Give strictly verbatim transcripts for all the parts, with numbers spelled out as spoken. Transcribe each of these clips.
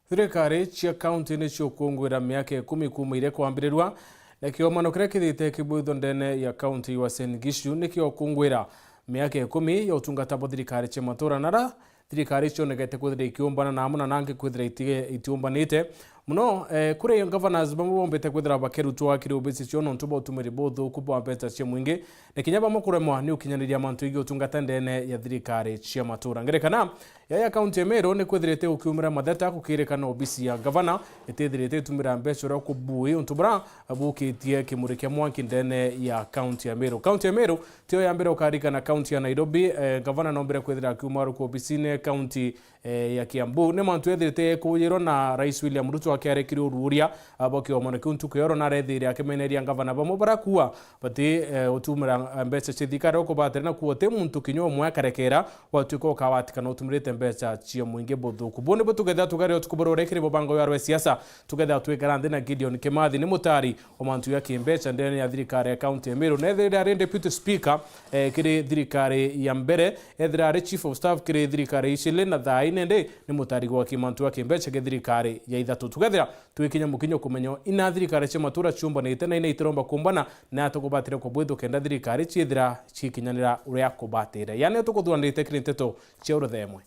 Thirikari cia kaunti ni ciukungwira miaka ikumi kuuma iria kwambirirua, na kiomano kiria kithiite kibwithwa ndene ya kaunti ya Uasin Gishu ni kiokungwira miaka ikumi ya utungata bwa thirikari cia matura, nara thirikari cionegete kwithira ikiumbana na amwe na nangi kwithira itige-, itiumbanite. Muno, eh, kuri governors bamwe bombite kwithira bakirutwa kiri obisi cio nontu bwa utumiri buthuku bwa mbeca cia mwingi, na kinya bamwe kuremwa ni ukinyaniria mantu igii utungata ndene ya thirikari cia matura. Ngerekana, yaya kaunti ya Meru ni kwithirite gukiumira matheta gukirikana obisi ya gavana itithirite itumira mbeca uria kubui, untu buria bukitie kimuri kia mwanki ndene ya kaunti ya Meru. Kaunti ya Meru tiyo ya mbere ukarikana kaunti ya Nairobi, eh, gavana nombire kwithira akiuma ruku obisine kaunti eh, ya Kiambu. Ni mantu ethirite ekujirwa na Rais William Ruto akiarekire ururia, ah, bwa kiomano kiu ntuku ya oro, na arethire akimeneria ngavana bamwe baria kuua bati, eh, utumira, eh, mbeca cia thirikari ukubatira, na kuo ti muntu kinya umwe akarekera watuika ukawatikana utumirite mbeca cia mwingi buthuku. Buu nibu tukethira tugaria utuku bwa ruria kiri mubango ya rwa siasa, tukethira twikara nthi na Gideon Kimathi, ni mutari wa mantu ya kimbeca ndene ya thirikari ya kaunti ya Meru. Na ethirire ari deputy speaker, eh, kiri thirikari ya mbere, ethira ari chief of staff kiri thirikari icili, na thaa ii nende ni mutari wa kimantu ya kimbeca kiri thirikari ya ithatu. Tukethira twikinya mukinyo kumenya ina thirikari cia matura ciumbanite na ina itiromba kumbana, na tukubatire kubwithwa kenda thirikari ciithira cikinyanira uria kubatire. Yani tukuthwanirite kiri nteto cia uruthemwe.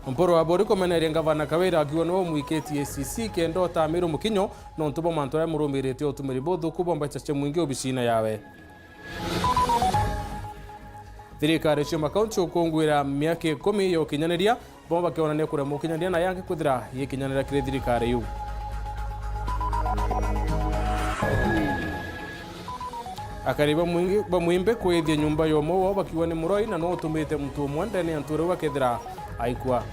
Mpuru wa Buri kumeneria ngavana Kawira akiuga niwe umwikitie A C C kenda utamirwe mukinyo nontu bwa mantu aria murumirite utumiri buthuku bwa mbeca cia mwingi obisine yawe. Thirikari cia makaunti ukungwira miaka ikumi ya ukinyaniria, bamwe bakionania kuremwa ukinyaniria na yangi kwithira yikinyaniria kiri thirikari iu. Akari ba mwingi, ba Mwimbi kwithia nyumba ya umwe wao bakiuga ni muroi na no utumite muntu umwe ndene ya ntuura iu akethira aikua.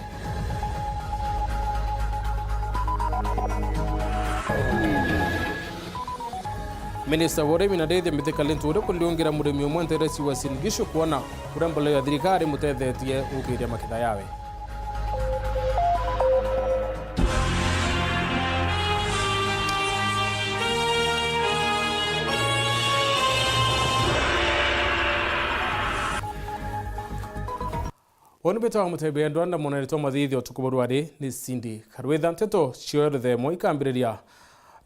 Minista wa urimi na ndithia Mithika Linturi kuriungira murimi umwe nteresi wa Uasin Gishu kwona uria mbolea ya thirikari imutethetie gukiria maketha yawe. Uni mbitwa Mutebi Endwa na mwana ritwa Mathithi utuku bwa rwari ni Cindy Karwitha. Nteto cio ruthemo ikambiriria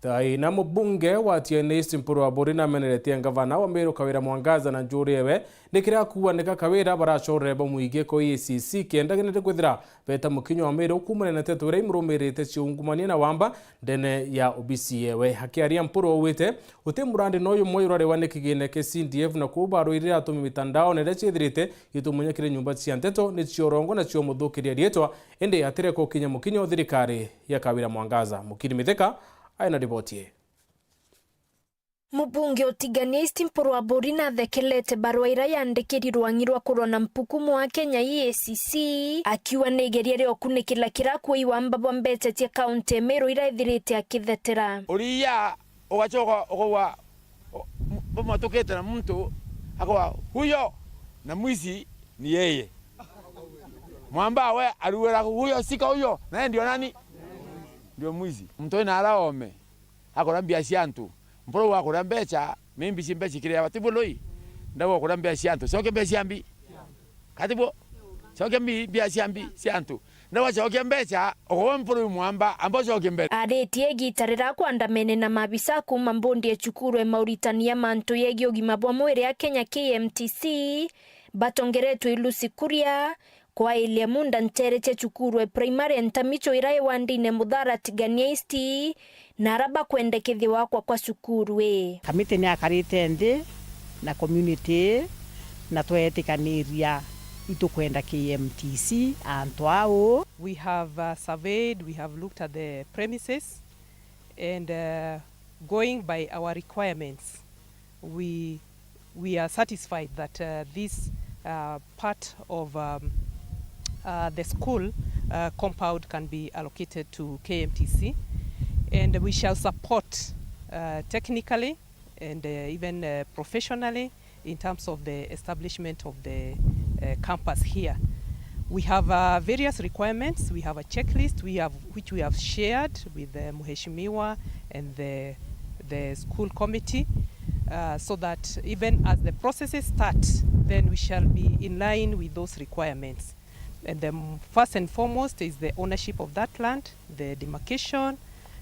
thaa ina. Mubunge wa Tiaina East Mpuru wa Buri nameneretie ngavana wa Meru Kawira Mwangaza na njuri ewe ni kiria akuuga ni ka Kawira baracorere bamwigie ko A C C kenda genete kwithira beta mukinyo wa Meru kuumania na nteto iria imurumirite ciungumania na wamba ndene ya obisi yewe. Akiaria Mpuru augite guti murandi no yumwe urariwa ni kigina kia C D F na kwou barwirire atumi mitandaone iria ciithirite gitumunya kiri nyumba cia nteto ni cio urongo na cio muthukiria riitwa, indi atireka ukinya mukinyo thirikari ya Kawira Mwangaza. Mukiri Mithika aina riboti ii. Mubunge utigania East Mpuru wa Buri nathekelete barua iria yandikiri rwang'i rwa kurwa na mpuku mwa Kenya E A C C, akiuga ni igeria ria ukunikira kira kuoi wamba bwa mbeca cia kaunti ya Meru iria ithirite akithetera. Uria ugacoka ukauga, u-, u-, umatukite na muntu akauga, "Huyo na mwizi ni yeye." Mwamba we arugira, "Huyo, shika huyo, naye ndio nani? Ndio mwizi." Muntu wina ara ome, akura mbia cia antu. Mpuru wakura mbeca, maybe ci mbeca ikiriawa, tibu lui? Ndauga ukura mbia cia antu, cokia mbia cia mbi. Katibu? Cokia mbi-, mbia cia mbi cia antu. Ndauga cokia mbeca, ukowe Mpuru mwamba, amba ucokie mbere. Aritie igita riria akwandamene na maabisa kuuma mbundi ya cukuru ya mauritani ya mantu yegii ugima bwa mwiri ya Kenya K M T C, batongeretwe i Lucy Kuria, kwailia munda ntere cia cukuru e primary e Ntamicho iria i wandine Muthara Tigania East, na ara bakwendekethia wakwa kwa cukuru ii. Kamiti ni yakarite nthi na community ii, na tweetikaniria itukwenda K M T C antu au. We have, uh, surveyed, we have looked at the premises, and, uh, going by our requirements, we, we are satisfied that, uh, this, uh, part of, um, uh, the school, uh, compound can be allocated to K M T C, and we shall support, uh, technically and, uh, even, uh, professionally in terms of the establishment of the, uh, campus here. We have, uh, various requirements. We have a checklist we have, which we have shared with the Mheshimiwa and the, the school committee. uh, so that even as the processes start, then we shall be in line with those requirements. And the m-, first and foremost is the ownership of that land, the demarcation,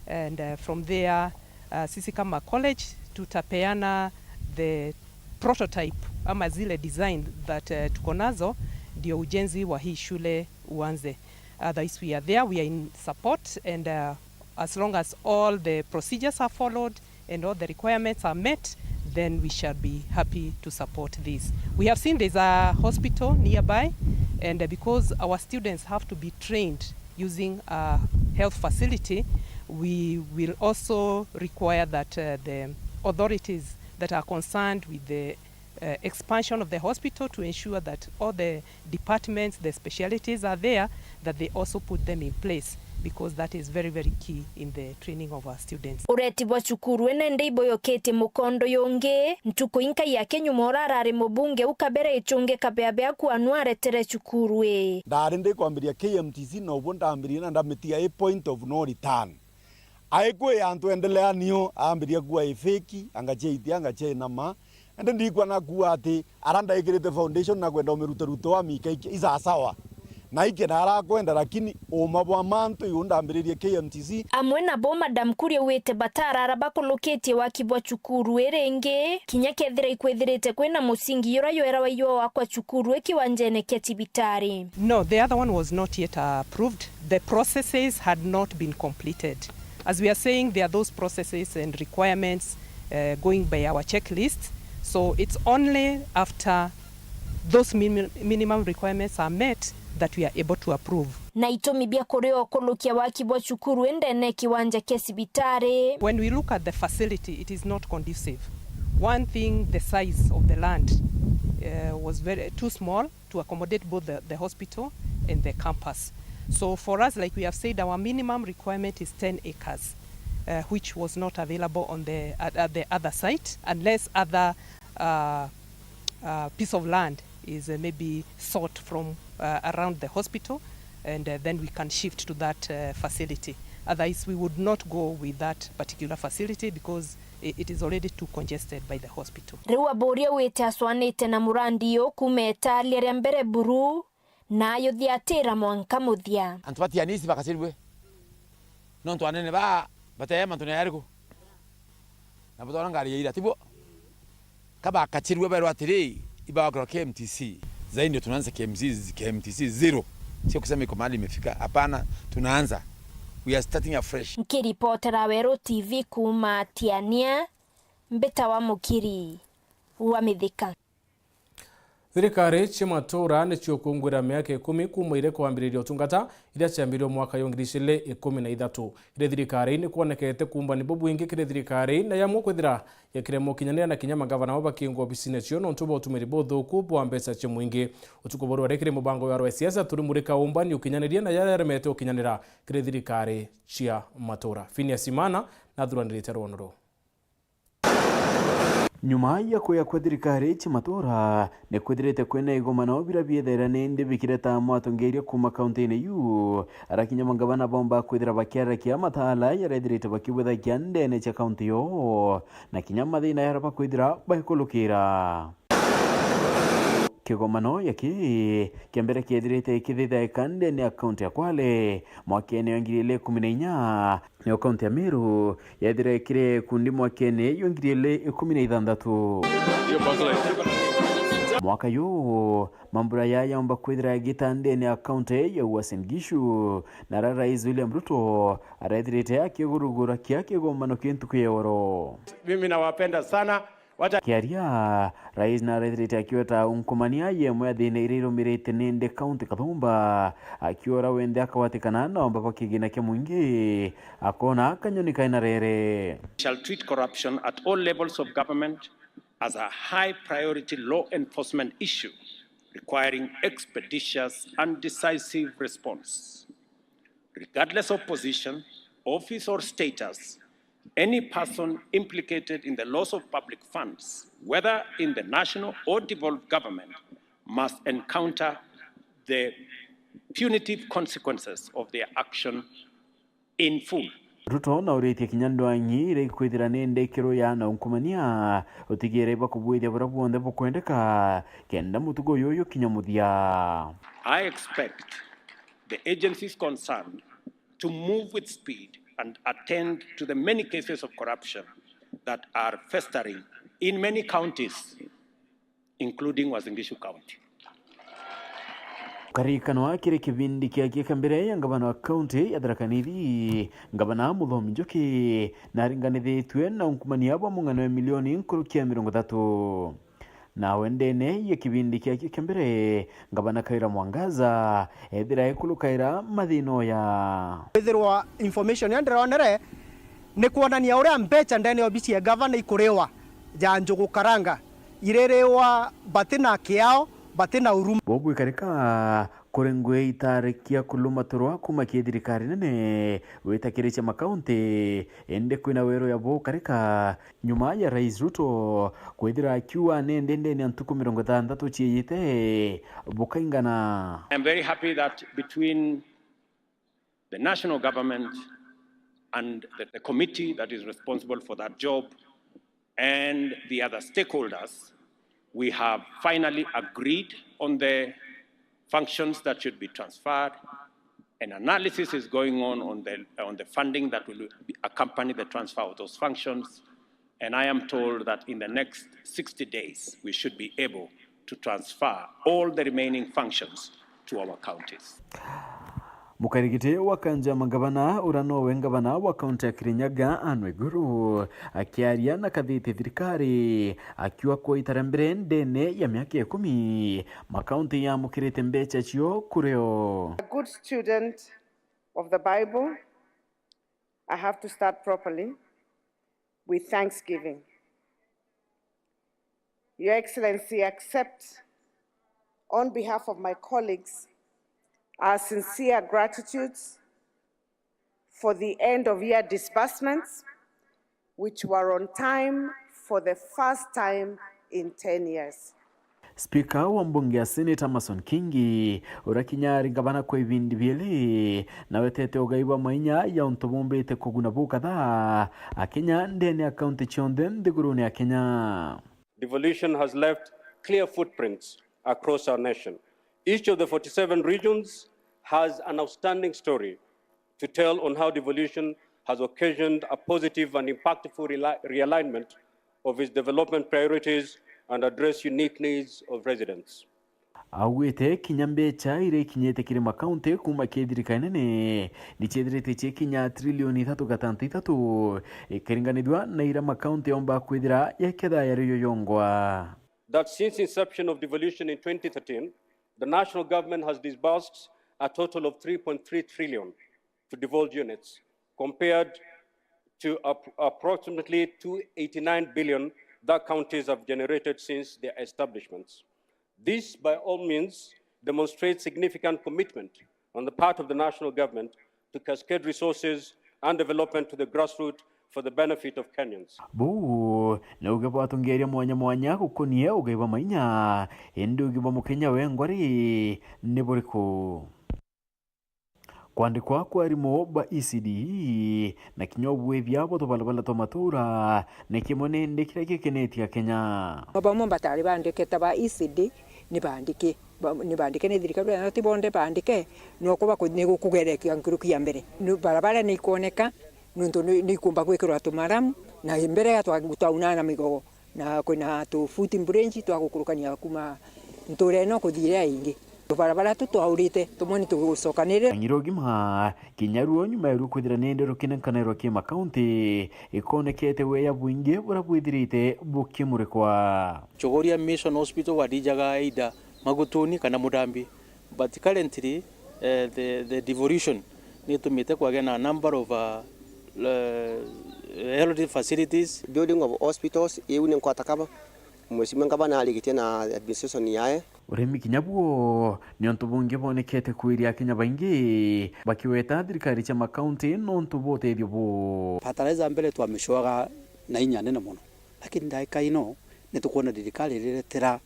and, uh, from there, uh, sisi kama college tutapeana the prototype ama zile design that, uh, tuko nazo, ndio ujenzi wa hii shule uanze. Otherwise, we are there, we are in support, and, uh, as long as all the procedures are followed and all the requirements are met, then we shall be happy to support this. We have seen there's a hospital nearby, and, uh, because our students have to be trained using a health facility, we will also require that, uh, the authorities that are concerned with the, uh, expansion of the hospital to ensure that all the departments, the specialities are there, that they also put them in place, because that is very, very key in the training of our students. Ureti bwa cukuru ene ndi iboyoketie mukondo yungi. Ntuku inkai ya kinyuma uria arari mubunge u Kabere Ichungi Kabeabea kuanwa aretere cukuru ii. Ndari ndi kwambiria K M T C, na ubu ndambirie na ndamitiga i point of no return. Aikwi antu endelea nio, ambiria kuwa i fake, angacia itia, angacia inama. Ende ndikwa na kuwa ati ara ndaikirite foundation na kwenda umiruteruta wa mika iki isasawa. Na iki na arakwenda, lakini uma bwa mantu iu ndambiririe K M T C. Amwe nabo Madam Kuria wite batara ara bakulukitie waki bwa cukuru ii ringi, kinya kethira ikwithirite kwina musingi yura ywerwa iywa wakwa cukuru ii kiwanjene kia cibitari. No, the other one was not yet approved. The processes had not been completed. As we are saying, there are those processes and requirements, uh, going by our checklist. So it's only after those mini-, minimum requirements are met that we are able to approve. Na itumi bia kuria ukulukia waki bwa cukuru ii ndene kiwanja kia cibitari. When we look at the facility, it is not conducive. One thing, the size of the land, uh, was very, too small to accommodate both the, the hospital and the campus. So for us, like we have said, our minimum requirement is ten acres, uh, which was not available on the, at, at the other site, unless other, uh, uh, piece of land is, uh, maybe sought from, uh, around the hospital, and, uh, then we can shift to that, uh, facility. Otherwise, we would not go with that particular facility because i-, it is already too congested by the hospital. Riu aburia wite acwanite na murandi uyu kuuma italia ria mbere buru, na ayuthiatira mwanka muthia. Antu ba Tianisi bakacirue. Nontu anene baa batee mantu ni ariku? Na butwara ngari ya ira, tibo? Ka bakacirue berwa atiri, ibagakirwa K M T C. Zai ndio tunaanza K M C, K M T C zero. Sio kusema iko mahali imefika. Hapana, tunaanza. We are starting afresh. Nkiripotera Weru T V kuuma Tiania, mbita wa Mukiri wa Mithika. Thirikari cia matura ni ciukungwira miaka ikumi kuuma iria kwambiriria utungata, iria ciambiririe mwaka wa ngiri igiri ikumi na ithatu. Iri thirikari ni kwonekete kuumbani bubwingi kiri thirikari, na yamwe kwithira yakiremwa ukinyanira na kinya magavana baba bakiingwa obisine cio nontu bwa utumiri buthuku bwa mbeca cia mwingi. Utuku bwa rwari kiri mubango wa R S S, turimurika umbani ukinyaniria na jaria jaremete ukinyanira kiri thirikari cia matura. Phineas Imana nathuranirite rwono ruu. Nyuma ya kuya kwa thirikari cia matura, ni kwithirite kwina igomano biria biethaira ni ndi bikireta mwatongeria kuuma kaunti-ini iu, ara kinya magavana bomba kwithira bakiarakia mataala jarethirite bakibwithagia ndene cia kaunti yoo, na kinya mathina jaria bakwithira baikulukira. Kigomano giki kia mbere kiethirite kithithaika ndene ya kaunti ya Kwale mwakene wa ngiri igiri ikumi na inya, Nayo kaunti ya Meru yethira ikiri ikundi mwakene jwa ngiri igiri ikumi na ithanthatu. Mwaka juu, mambura jaa jaumba kwithira jagita ndene ya kaunti ya Uasin Gishu, na aria Rais William Ruto arethirite akigurugurakia kigomano kii ntuku ya oro. Mimi nawapenda sana. Wacha Akiaria, Rais narethirite akiweta unkumania yemwe ya thina iria irumirite nindi kaunti kathumba, akiura wenthe akagwatikana na omba bwa kigina kia mwingi, akona kanyoni kaina rere. Shall treat corruption at all levels of government as a high priority law enforcement issue requiring expeditious and decisive response. Regardless of position, office, or status, any person implicated in the loss of public funds, whether in the national or devolved government, must encounter the punitive consequences of their action in full. Ruto nauritie kinya ndwang'i iria ikwithira ni ndikiro ya na unkumania utigire bakubwithia buria bwonthe bukwendeka kenda mutugo uyu ukinya muthia. I expect the agencies concerned to move with speed and attend to the many cases of corruption that are festering in many counties, including Uasin Gishu County. Karikanwa kiri kibindi kia kia mbere ya ngavana wa kaunti ya Tharaka Nithi, ngavana Muthomi Njuki, naringanithitue na unkumania bwa mung'ano ya milioni nkuruki ya mirongo ithatu. Nawe ndene ya kibindi kia kia mbere, ngavana Kawira Mwangaza ethira ekulukaira mathina oya. Kwithirwa information ya ndironere ni kwonania uria mbecha ndene ya obisi ya gavana ikuriwa ja njugu karanga iririwa batina kiao, batina uruma. Bugwikarika kuri ngui itarikia kulumaturwa kuma ki thirikari nene witakiritie makaunti, indi kwina weru ya bukarika nyuma ya Rais Ruto kwithira akiuga ni ndendene ya ntuku mirongo ithanthatu ciiyite bukaingana. I'm very happy that between the national government and the, the committee that is responsible for that job and the other stakeholders, we have finally agreed on the functions that should be transferred. An analysis is going on on the, on the funding that will be, accompany the transfer of those functions. And I am told that in the next sixty days, we should be able to transfer all the remaining functions to our counties. Mukarigiti wa kanja ya mangavana, uria nowe ngavana wa kaunti ya Kirinyaga, Anne Waiguru, akiaria na kathiti thirikari, akiuga kwa ita ria mbere ndene ya miaka ikumi, makaunti yamukirite mbecha cio kuri o. A good student of the Bible, I have to start properly with thanksgiving. Your Excellency, accept on behalf of my colleagues our sincere gratitudes for the end of year disbursements, which were on time for the first time in ten years. Spika wa mbunge ya Senate Amason Kingi, uria kinya ari ngavana kwa ibindi bieli, nawetete ugai bwa mainya ya untu bumbite kuguna bukatha Akenya ndene ya kaunti cionthe nthigurune ya Kenya. Devolution has left clear footprints across our nation. Each of the forty-seven regions has an outstanding story to tell on how devolution has occasioned a positive and impactful reli-, realignment of its development priorities and address unique needs of residents. Augite kinya mbecha iria ikinyite kiri makaunti kuuma ki thirikari nene ni ciethirite cikinya trilioni ithatu gatanta ithatu, ikiringanithua na iria makaunti yomba kwithira yaketha yari yo yongwa. That since inception of devolution in twenty thirteen, the national government has disbursed a total of three point three trillion to devolved units, compared to ap-, approximately two eighty-nine billion that counties have generated since their establishments. This, by all means, demonstrates significant commitment on the part of the national government to cascade resources and development to the grassroots for the benefit of Kenyans. Buu ni uge bwatongeria mwanya mwanya gukonie ugai bwa mainya, indi ugi bwa Mukenya wengwa ri ni buriku? Kwandikwa kwa arimu ba E C D E na kinya ubwithia bwa tubarabara twa matura ni kimwe ni indi kiria gikenetie Akenya. Bamwe batari bandike ta ba E C D ni bandike, ba-, ni bandike ni thirikari, na ti bonthe bandike, no kuba ku-, ni gukugerekia nkuruki ya mbere. Ni barabara ni ikwoneka, nontu ni, ni ikumba gwikirwa tumaramu, na mbere ya twa-, twaunana migogo. Na kwina tu footbridge twa gukurukania kuma ntura ino kuthii iria ingi. Tubarabara tu twaurite, tumwe ni tugucokanirira. Ang'ira ugima, kinya ruo nyuma ya ruo kwithira ni nderu kinenkanirwa ki makaunti, ikonekete weya bwingi buria bwithirite bukimurikwa. Chogoria Mission Hospital wathijaga either Magutuni kana Murambi. But currently, eh, the, the devolution ni itumite kwagea na number of, uh, uh, health facilities. Building of hospitals, iu ni nkwata kaba Mheshimiwa Ngavana arikitie na administration yae. Urimi kinya buo ni untu bungi bonekete kwiria Akenya baingi, bakiweta thirikari cia makaunti nontu bwa utethio buu. Fertilizer mbere twamicoaga na inya nene mono, lakini ndaika ino ni tukwona thirikari iriretera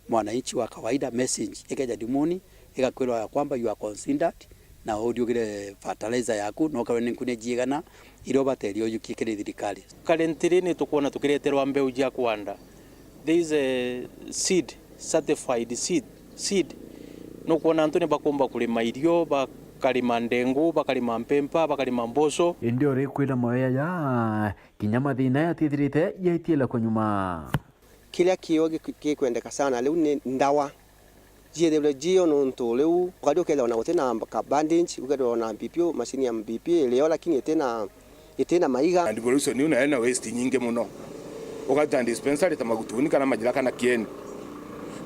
mwananchi wa kawaida message, ikeja thimuni, igakwirwa ya kwamba you are considered, Na uriugire fertilizer yaku, na ukarwe ni nkunia jiigana iria ubateria ujukie kiri thirikari. Currently ni tukwona tukireterwa mbeu jia kuanda. There is a seed, certified seed, seed. Nukwona antu ni bakumba kurima irio, bakarima ndengu, bakarima mpempa, bakarima mboco. Indi uri kwina mawe aya, kinya mathina yatithirite yaitiela kunyuma. Kiria kiu gi-, gikwendeka sana riu ni ndawa. Ciithirwe cio nontu riu ukari ukethirwa na guti na ka bandage, ukethirwa na B P O, machine ya B P O irio, lakini itina, itina maiga. And pollution iu nayo ina waste nyingi muno. Ukaruta dispensary ta Magutuni kana Majira kana Kieni,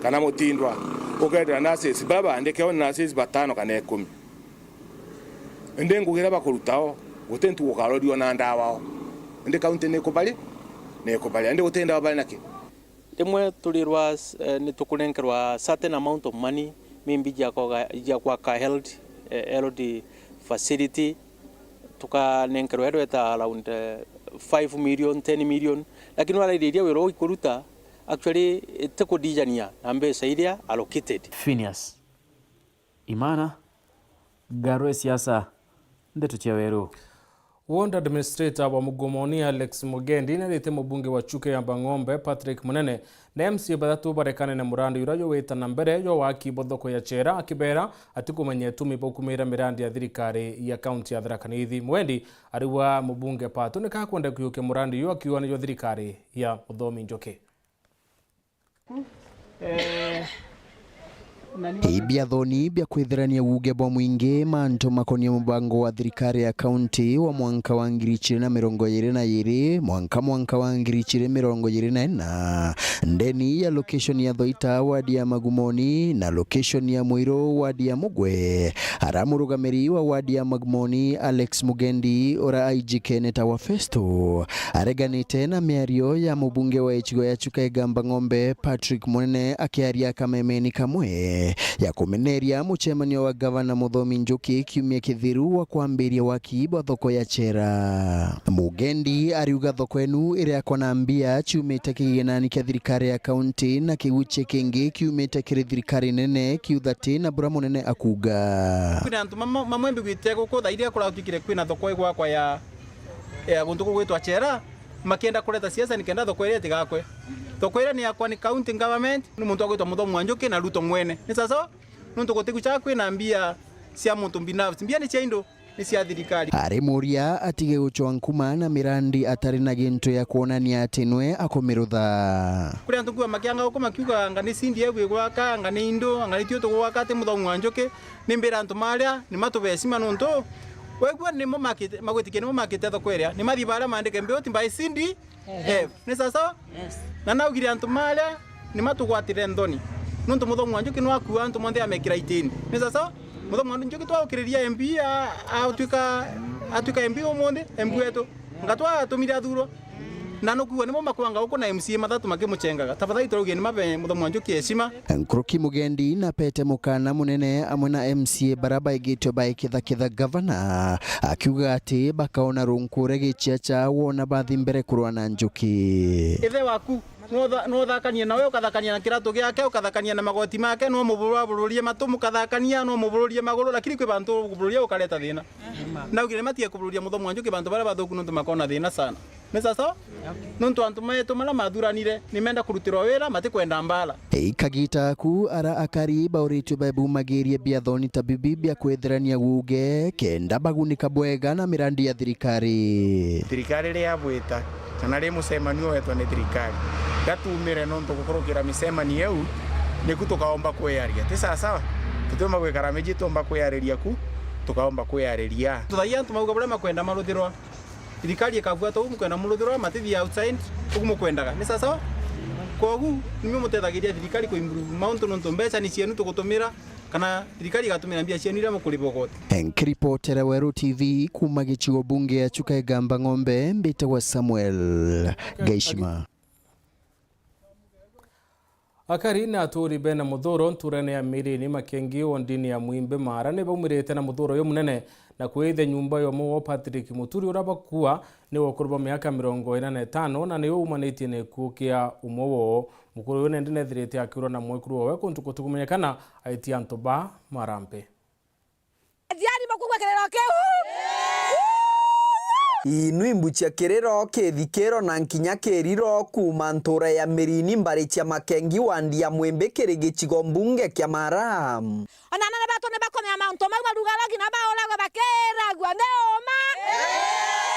kana Mutindwa, ukethirwa nurses baba baandike o nurses batano kana ikumi. Indi ngugi iria bakuruta o, guti ntuku ukarorua na ndawa o. Indi county ni ikubari, ni ikubari. Indi guti ndawa bari naki? Rimwe turirwa, eh, ni tukunenkerwa certain amount of money, maybe jia kwaga-, jia gwaka health, eh, health facility, tukanenkerwa irweta around, eh, five million, ten million, lakini warairiria wira uu ikuruta, actually, itikudijania na mbeca iria allocated. Phineas Imana, Ngaro ya Siasa, Ndeto cia Weru. Ward Administrator wa Mugumoni Alex Mugendi nerite mubunge wa Chuka ya Bang'ombe Patrick Munene na M C A bathatu barekane na murandi uria jugwita na mbere jwa waki bwa thoko ya Chera, akibera atikumenya itumi baukumira mirandi ya thirikari ya kaunti ya Tharaka Nithi. Mugendi ariuga mubunge Pato nikakwenda kwiukia murandi uyu akiuga ni jwa thirikari ya Muthomi Njuki. Ibiathoni bia kwithirania uuge bwa mwingi mantu makonie mubango wa thirikari ya kaunti wa mwanka wa ngiri ijiri na mirongo iri na iri mwanka mwanka wa ngiri ijiri mirongo iri na ina, ndeni ya location ya Thoita wadi ya Magumoni na location ya Muiru wadi ya Mugwe, ara murugamiri wa wadi ya Magumoni Alex Mugendi ura aijikene ta wa Festo areganite na miario ya mubunge wa icigo ya Chuka Igamba Ng'ombe Patrick Munene akiaria kamemeni kamwe ya kumeneria mucemanio wa gavana Muthomi Njuki kiumia kithiru wa kwambiria waki bwa thoko ya Chera. Mugendi ariuga thoko enu iriakwa na mbia ciumite kigenani kia thirikari ya kaunti na kiguchia kingi kiumite kiri thirikari nene kiuthati na bura munene akuga. Kwina antu mamwe, mamwe mbigwite guku thaa iria kuratuikire kwina thoko igwakwa ya ya guntu kugwitwa Chera, makienda kureta siasa nikenda thoko iria itigakwe. Thoko iria ni yakwa, ni county government, ni muntu agwitwa Muthomi wa Njuki na Ruto mwene. Ni sawa sawa? Nuntu gutigu cha kwina mbia cia muntu binafsi. Mbia ni cia indu, ni cia thirikari. Ari muria atige gucwa nkuma na mirandi atari na gintu ya kwonania ati nwe akumirutha. Kuri antu nkuwa makianga guku makiuga anga ni C D F igwaka, anga ni indu, anga ni tio tugwaka, ati Muthomi wa Njuki. Nimbira antu maria ni matube heshima nuntu wegua nimo makite, magwitikia nimo makite thoko iria, ni mathi baria maandike mbiuti by C D F. Ni sawa sawa? Yes. Na naugire antu maria ni matugwatire nthoni. Nuntu Muthomi wa Njuki no akua antu monthe amekira itini. Ni sawa sawa? Muthomi wa Njuki twaukiriria M P a-, atuika, atuika M P umunthi, M P wetu. Ngatwa atumire athurwa. Na nukuwa nimo makwanga guku na M C A mathatu makimuchengaga. Tafadhali turaugie ni mabe Muthomi wa Njuki heshima. Nkuruki Mugendi na pete mukana munene amwe na M C A bara baigitwe baikithakitha gavana, akiuga ati bakaona runku uria gichiacha wona bathi mbere kurwa na Njuki. Ithe waku, notha-, nothakanie nawe, ukathakania na kiratu giake, ukathakania na magoti make, no mubururie matu, mukathakania, no mubururie maguru, lakini kwi bantu ukubururia ukareta thina. Naugire matige kubururia Muthomi wa Njuki bantu baria bathuku nuntu makona thina sana. Ni sawa sawa? Nuntu antu metu maria mathuranire ni menda kurutirwa wira, matikwenda mbara. Ikagita aku ara akari bauritwe babumagirie biathoni ta bibi bia kwithirania guge kenda bagunika bwega na mirandi ya thirikari. Thirikari ria bwita kana ri mucemanio wetwa ni thirikari, gatumire nuntu gukurukira micemanio iu niku tukaomba kwiaria. Ti sawa sawa? Tutiumba gwikara miji tuomba kwiariria ku, tukaomba kwiariria. Tuthaia antu mauga buria makwenda maruthirwa. Thirikari ikabuata uu mukwenda muruthirwa, matithia outside, uu mukwendaga. Ni sawa sawa? Kwogu, nimwe mutethagiria thirikari ku improve mauntu nontu mbeca ni cienu tugutumira, kana thirikari igatumira mbia cienu iria mukuriba ugoti. Nkiripotera Weru T V kuma gicigo bunge ya Chuka Igamba Ng'ombe, mbitagwa Samuel Gaishima. Akari na aturi bena muthuro nturene ya Mirini Makengi wondini ya Mwimbe Mara ni baumirite na muthuro uyu munene na kwithia nyumba ya umwe wao Patrick Muturi uria bakua ni wa ukuru bwa miaka mirongo ina na itano na ni umanitie na gikuu kia umwe wao. Mukuru uyu nende nethirite akiurwa na mwekuru wawe kuntu kutikumenyekana aitie antu ba marampe. Aciari Inwi mbuchia kiriro, kithikiro na nkinya kiriro kuuma ntuura ya Mirini, mbari cia Makengi, wandi ya Mwimbi, kiri gicigo mbunge kia Mara. Ona anene betu ni bakomenya mauntu mau, baruga rogi na bauragwe bakiragua, ni uma?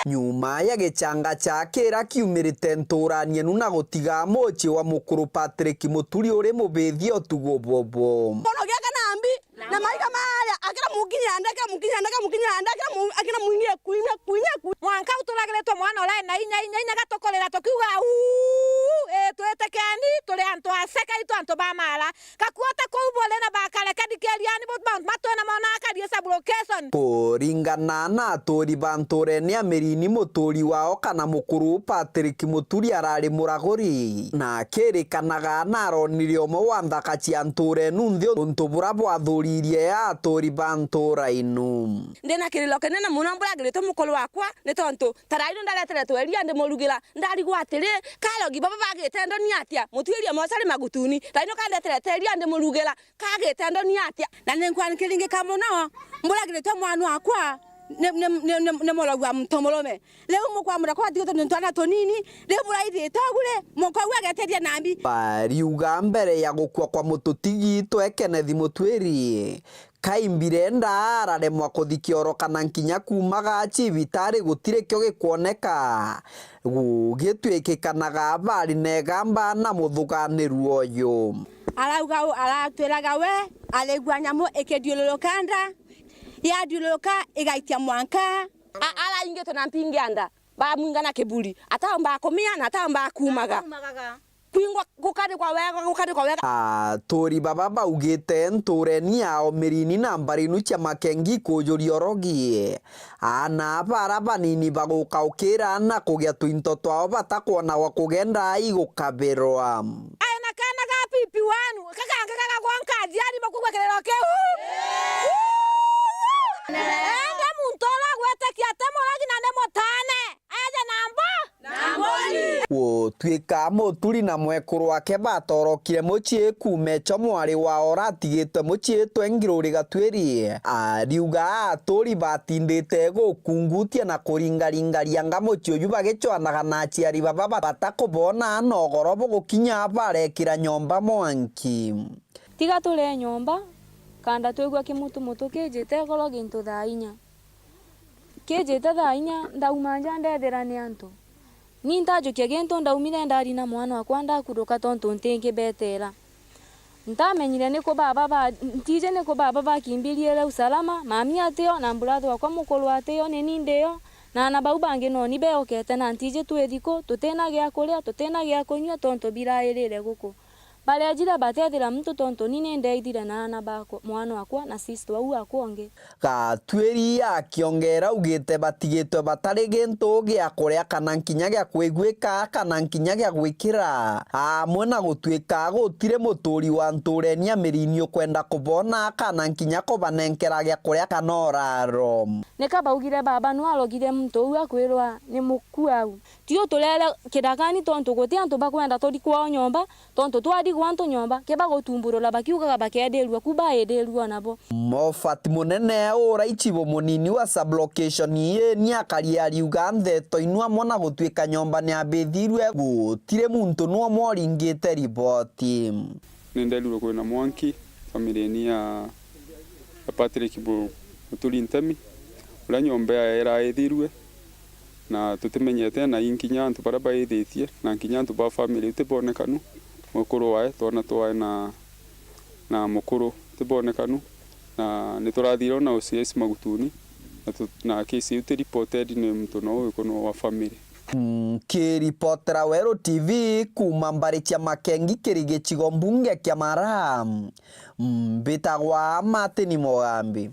Nyuma ya gichanga cha kira kiumirite ntuurani enu na gutiga mucii wa mukuru Patrick Muturi uri mubithia utugo bobo. Bono giaka na mbi, na maiga maria, akira mukinyanda, akira mukinyanda, akira mukinyanda, akira mu-, akira mwingie kuinya, kuinya, kuinya. Mwanka u turagiritwe mwana uria ena inya, inya, inya, gatukurira tukiuga, "Uu, ii, twitikeni, turi antu a Seka, itu antu ba Mara." Gakuote kuu buri na bakare, kedi keriani, bo mauntu matwena mona akari sub location. Kuringana na aturi ba ntuurene ya Mirini, muturi wao kana mukuru Patrick Muturi arari muraguri, na akirikanaga na aronire umwe wa nthaka cia ntuura enu nthi untu bura bwathuririe aturi ba ntuura inu. Ndina kiriro kinene mono mburagiritwe mukuru wakwa, ni tontu ta raino ndareteretwe iria ndimurugira, ndarigwa atiri, karogi baba bagite ndoni atia, mutuirie mochari magutuni, raino kandeterete iria ndimurugira, kagite ndoni atia? Na ni nkwanikiri ngi ka mono, mburagiritwe mwana wakwa ni, ni, ni, ni, ni murogu wa muntu murume. Riu mukwamura kwa tigite ni twana tunini, riu buraithite ugu ri, mukogu ageteria na mbi. Bariuga mbere ya gukua kwa mututigi twe Kenneth Mutwiri, Kaimbirenda araremwa kuthi kioro kana nkinya kuumaga cibitari gutiri kio gikwoneka, gugitwikikanaga bari na igamba na muthuganiru uyu. Arauga u-, aratwiraga we arigua nyamu ikithiururuka nda, yathiururuka igaitia mwanka. A-, araingitwe na mpingi ya nda, bamwinga na kiburi, ataombaga kumia na ataombaga kuumaga. Kwingwa gukarikwa wega, gukarikwa wega. Aturi baba baugite ntuureni yao Mirini na mbari inu cia Makengi kujuria urogi. Aana bara banini bagukaukira na kugia twinto twao batakwona gwa kugenda igukabirwa. Aina kana ga pipi wanu, kakange kagagwa nkaji ari bakugwa kiriro kiu. Ende muntu uria gwitikia ati murogi na ni mutane. Aja na mbo-, na mboni. Gutwika Muturi na mwekuru wake batorokire mucii kuuma echo mwari wao uratigitwe mucii etwe Ngiruri Gatwiri. Ariuga aturi batindite gukungutia na kuringaringa rianga mucii uju bagicwanaga na aciari baba batakubona na ugoro bugukinya barekira nyomba mwanki. Tiga turie nyomba, kanda twigua kimutumutu kijite igoro gintu thaa inya. Kijite thaa inya, ndauma nja ndethira ni antu. Ni ntajukia gintu, ndaumire ndari na mwana wakwa ndakuruka tontu ntingibetera. Ntamenyire niku baba ba, ntiji niku baba bakimbiriire usalama, mami atio na brother wakwa mukuru atio, ni ni ndio, na aana bau bangi noni beokete, na ntiji twithi ku, tutina gia kuria, tutina gia kunyua tontu birairire guku. Barejire batethira muntu tontu ni ni ndeithire na aana bakwa, mwana wakwa na sister wau wakwa ungi. Gatwiri akiongera augite batigitwe batari gintu gia kuria kana nkinya gia kwiguika kana nkinya gia gwikira, amwe na gutwika gutiri muturi wa ntuureni ya Mirini ukwenda kubona kana nkinya kubanenkera gia kuria kana uraro. Nika baugire baba nu arogire muntu uu akwirwa ni muku au. Tio turere kirakani tontu guti antu bakwenda turi kwao nyomba, tontu twarigwa antu nyomba, keba gutumburura bakiugaga bakedirua ku baidirua nabo. Mofat Munene ura icibo munini wa sub-location ii ni akari ariuga ntheto inu amwe na gutwika nyomba ni abithirwe, gutiri muntu nu umwe uringite riboti. Ni nderirwe kwina mwanki family-ini ya, ya Patrick Bu-, Muturi Ntemi, uria nyomba yae iraithirue, na tutimenyete na i nkinya antu baria baithitie, na nkinya antu ba family itibonekanu, mwekuru wae, twana twae na, na mukuru itibonekanu, na niturathire na O C S Magutuni, na tu-, na case iu ti reported ni muntu no wiko no wa family. Nkiripotera Weru T V kuuma mbari cia Makengi kiri gicigo mbunge kia Mara, mbitagwa Martin Mugambi.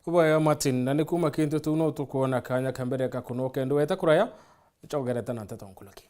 Ubwega Martin, na ni kuuma kintu tu no tukwona kanya ka mbere ka kunoka ndu weta kuraya, ncogerete na nteto nkuruki.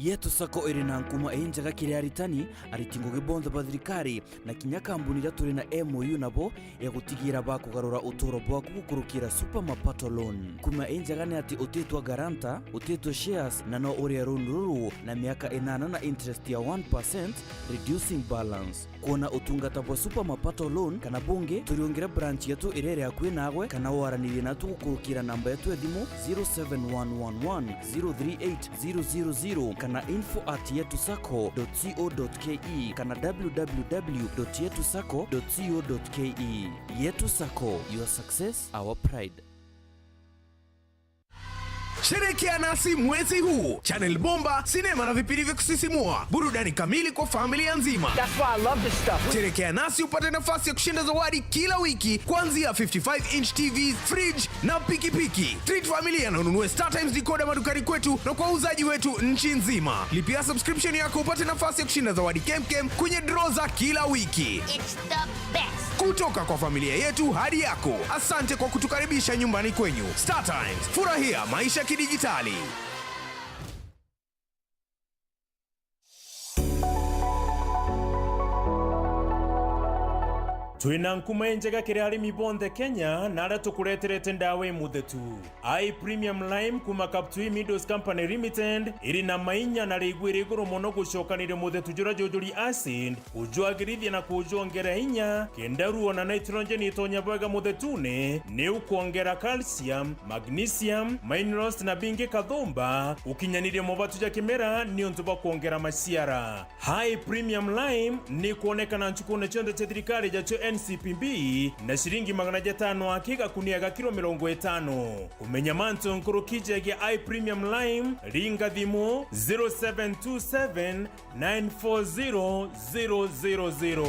Yetu Sacco iri na nkuma injega kiri aritani, ariti ngugi bonthe ba thirikari, na kinya kambuni iria turi na M O U nabo ya gutigira bakugarura uturo bwaku gukurukira Super Mapato Loan. Nkuma injega ni ati utitwa guarantor, utitwa shares, na no urie loan ruru na miaka inana na interest ya one percent, reducing balance. Kwona utungata bwa Super Mapato Loan kana bungi, turiungire branch yetu iria iri akui naagwe, kana waranirie natu gukurukira namba yetu ya thimu zero seven one one one zero three eight zero zero zero kana info at yetu sacco dot co dot ke kana w w w dot yetu sacco dot co dot ke. Yetu Sacco, your success, our pride. Sherekea nasi mwezi huu. Channel bomba, sinema na vipindi vya kusisimua. Burudani kamili kwa familia nzima. That's why I love this stuff. Sherekea nasi upate nafasi ya kushinda zawadi kila wiki, kuanzia fifty-five inch T Vs, fridge na pikipiki. Treat familia na ununue StarTimes decoder madukani kwetu na kwa wauzaji wetu nchi nzima. Lipia subscription yako upate nafasi ya kushinda zawadi kemkem kwenye draw za kila wiki. It's the best. Kutoka kwa familia yetu hadi yako, asante kwa kutukaribisha nyumbani kwenyu. StarTimes, furahia maisha kidijitali. Twina nkuma injega kiri arimi bonthe Kenya, na aria tukureterete ndawa imuthetu. I Premium Lime kuma Kaptui Meadows Company Limited iri na mainya na riigwire iguru mono gucokaniria muthetu juria jujuri acid, kujwagirithia na kujwongera inya, kenda ruo na nitrogen itonya bwega muthetune, niu kwongera calcium, magnesium, minerals na bingi kathumba, gukinyaniria mobatu ja kimera niuntu bwa kwongera maciara. High Premium Lime ni kwonekana nchukune cionthe cia thirikari jacio N C P B na ciringi magana jatano aki gakunia ga kilo mirongo itano. Kumenya mantu nkuruki jegie High Premium Lime, ringa thimu zero seven two seven nine four zero zero zero zero.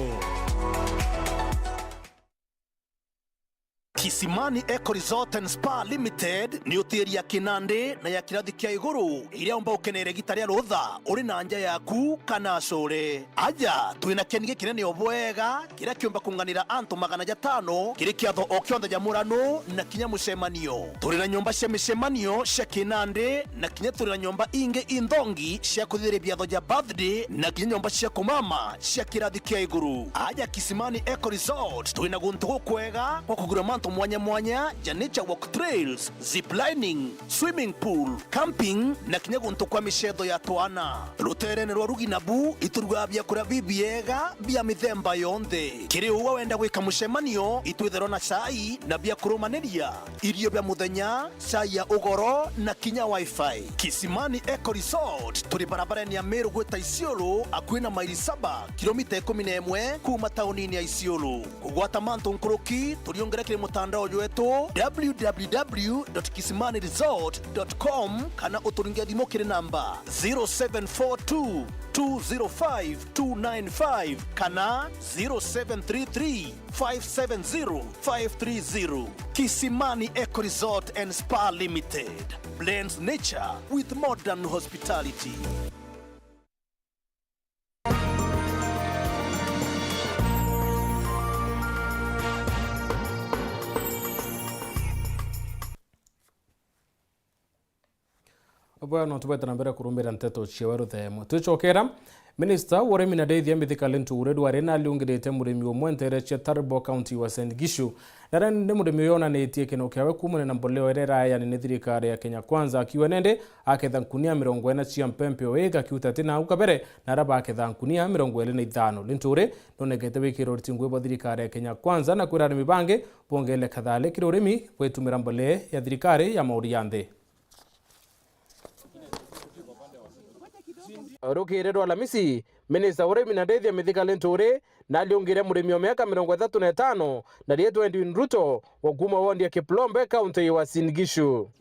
Kisimani Eco Resort and Spa Limited ni hoteli ya kinandi na ya kirathi kia iguru, iria umba ukenere gita ria rutha uri na nja yaku kana acure. Aja, twina keni gikinene o bwega, kiria kiumba kunganira antu magana jatano kiri kiatho o kionthe ja murano na kinya mucemanio. Turi na nyomba cia micemanio cia kinandi na kinya turi na nyomba ingi inthongi cia kuthithiria biatho ja birthday na kinya nyomba cia kumama cia kirathi kia iguru. Aja Kisimani Eco Resort, twina guntu gukwega gwa kugura mantu mwanya mwanya ja nature walk trails, zip lining, swimming pool, camping na kinya guntu kwa micetho ya twana. Ruteerene rwa rugi nabu iturugaga biakuria bibiega bia mithemba yonthe. Kiri uu wenda gwika mucemanio, itwitherwa na cai na bia kurumaniria, irio bia muthenya, cai ya ugoro na kinya wifi. Kisimani Eco Resort turi barabarene ya Meru gwita Isiolo, akui na maili saba, kilomita ikumi na imwe kuuma taunini ya Isiolo. Kugwata mantu nkuruki, turiungire kiri mutandao jwetu w w w dot kisimani resort dot com kana uturinge thimu kiri namba zero seven four two two zero five two nine five kana zero seven three three five seven zero five three zero. Kisimani Eco Resort and Spa Limited blends nature with modern hospitality. Bwa no tubwete na mbere kurumbira nteto ciewe ruthemo. Twicokera, minista wa urimi na ndithia Mithika Linturi Ndwari naliungirite murimi umwe ntere cia Turbo, county Uasin Gishu. Naria ni murimi uyu onanitie kino kiawe kuumania na mboleo iria iraeani ni thirikari ya Kenya Kwanza, akiuga nende aketha nkunia mirongo ina cia mpempe o ika kiuta ti nau kabere, na aria baketha nkunia mirongo iri na ithano. Linturi nonekete wikirwo uriti ngui bwa thirikari ya Kenya Kwanza na kwira arimi bangi bongele kathale kiri urimi bwitumira mbolea ya thirikari ya mauri ya nthi. Rukiri rwa Alamisi, minista wa urimi na ndithia Mithika Linturi naliungire murimi wa miaka mirongo ithatu na itano na riitwa Edwin Ruto wa kuuma wondi ya Kiplombe, kaunti ya Uasin Gishu.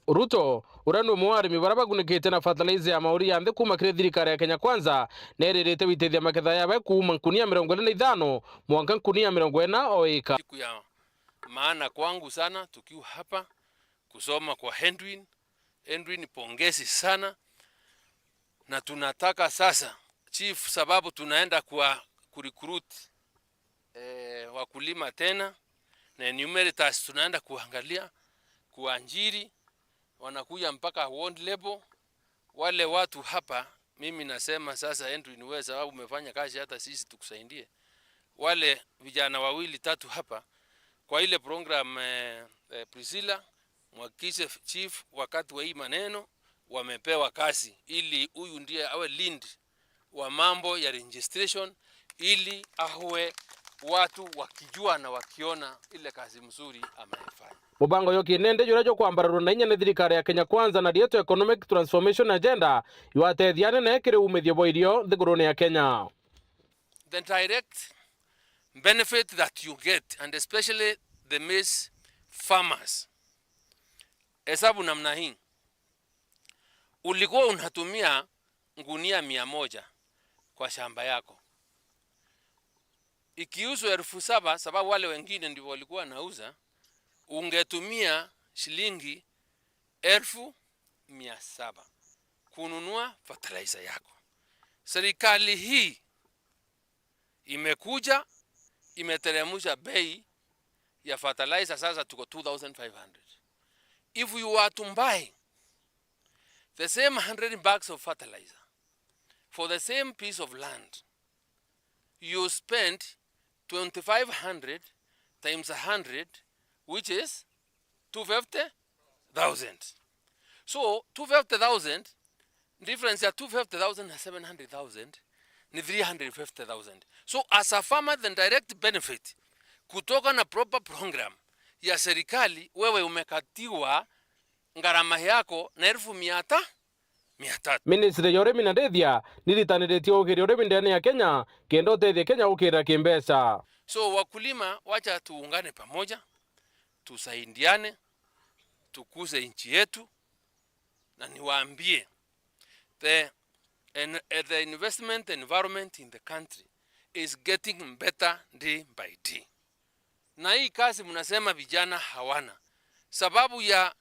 Ruto, uria ni umwe wa arimi baria bagunikite na fertilizer ya mauri ya nthi kuuma kiri thirikari ya Kenya Kwanza, neririte gwitithia maketha yawe kuuma nkunia mirongo iri na ithano mwanka nkunia mirongo ina o ika. Siku ya maana kwangu sana tukiwa hapa kusoma kwa Edwin. Edwin, pongezi sana, na tunataka sasa, chief, sababu tunaenda kwa kurecruit eh, wakulima tena, na enumerators tunaenda kuangalia kuajiri, wanakuja mpaka ward level. Wale watu hapa, mimi nasema sasa, Edwin, wewe sababu umefanya kazi, hata sisi tukusaidie. Wale vijana wawili tatu hapa, kwa ile program, eh, eh, Priscilla, mhakikishe chief, wakati wa hii maneno, wamepewa kazi, ili huyu ndiye awe lead wa mambo ya registration, ili awe watu wakijua na wakiona ile kazi mzuri amefanya. Mubango yo kinende juria jwa kwambararua na inya ni thirikari ya Kenya Kwanza na rietwa Economic Transformation Agenda, jwatethia anene kiri umithio bwa irio nthigurune ya Kenya. The direct benefit that you get, and especially the maize farmers, hesabu namna hii. Ulikuwa unatumia ngunia mia moja kwa shamba yako. Ikiuzwa elfu saba, sababu wale wengine ndio walikuwa wanauza, ungetumia shilingi elfu mia saba kununua fertilizer yako. Serikali hii imekuja, imeteremsha bei ya fertilizer, sasa tuko two thousand five hundred. If you were to buy the same hundred bags of fertilizer for the same piece of land, you spend twenty-five hundred times a hundred, which is two fifty thousand. So, two fifty thousand, difference ya two fifty thousand na seven hundred thousand ni three hundred fifty thousand. So, as a farmer, the direct benefit kutoka na proper program ya serikali, wewe umekatiwa gharama yako na elfu mia ta-, mia tatu. Ministry ya urimi na ndithia niritaniritie ukiria urimi ndene ya Kenya, kenda utethia Kenya ukirira kimbeca. So, wakulima, wacha tuungane pamoja, tusaidiane, tukuze nchi yetu, na niwaambie, the en-, eh, the investment environment in the country is getting better day by day. Na hii kazi mnasema vijana hawana, sababu ya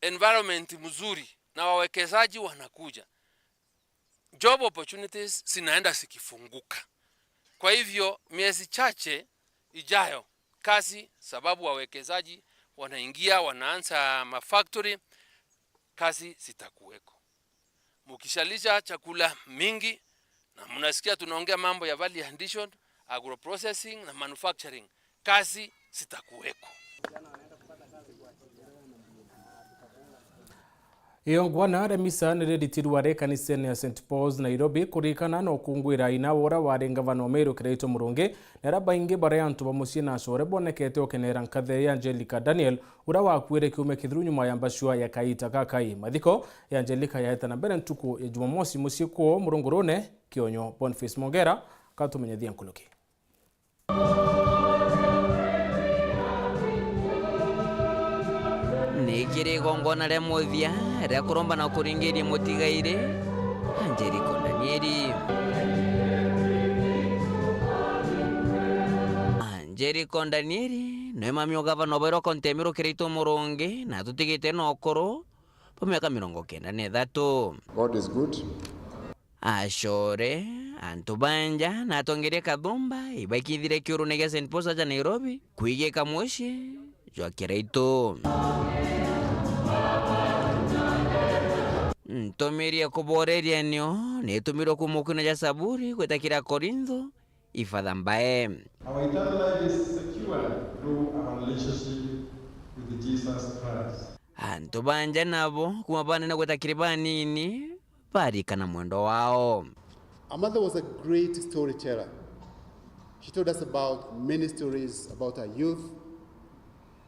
environment mzuri na wawekezaji wanakuja, job opportunities zinaenda zikifunguka. Kwa hivyo, miezi chache ijayo, kazi, sababu wawekezaji wanaingia, wanaanza mafactory, kazi zitakuweko. Mukishalisha chakula mingi, na mnasikia tunaongea mambo ya value addition, agro processing na manufacturing, kazi zitakuweko. Iyo ngwana ria misa ni riritirwe ari kanisene ya Saint Paul's, Nairobi, kuririkana na ukungwira ina wa uria wari ngavana wa Meru Kiraitu Murungi, na aria baingi bari antu ba mucii na acore bonekete ukenera nkathe ya Angelica Daniel, uria wakuire kiumia kithiru nyuma ya mbacua ya kaita gakai. Mathiko ya Angelica yaeta na mbere ntuku ya Jumamosi mucii kwoo Murungurune, Kionyo. Boniface Mongera katumenyethia nkuruki. Ni kiri igongona ria muthia ria kuromba na kuringiria mutigairi, Angelico Danieli. Angelico Danieli niwe mami wa gavana wa Meru kaunti ya Meru Kiraitu Murungi, na atutigite na ukuru bwa miaka mirongo kenda na ithatu. God is good. Acore, antu ba nja na atongeria kathumba ibaikithire kiurune gia Saint Paul's aja Nairobi kwigika mucii jwa Kiraitu. Ntumiri ya kuboreria nio nitumirwe kuuma ukune ja Zaburi gwita kiri Akorintho ifatha mbae. Our eternal life is secured through our relationship with Jesus Christ. Antu ba nja nabo, kuuma banene gwita kiri banini, barikana mwendo wao. Our mother was a great storyteller. She told us about many stories about her youth,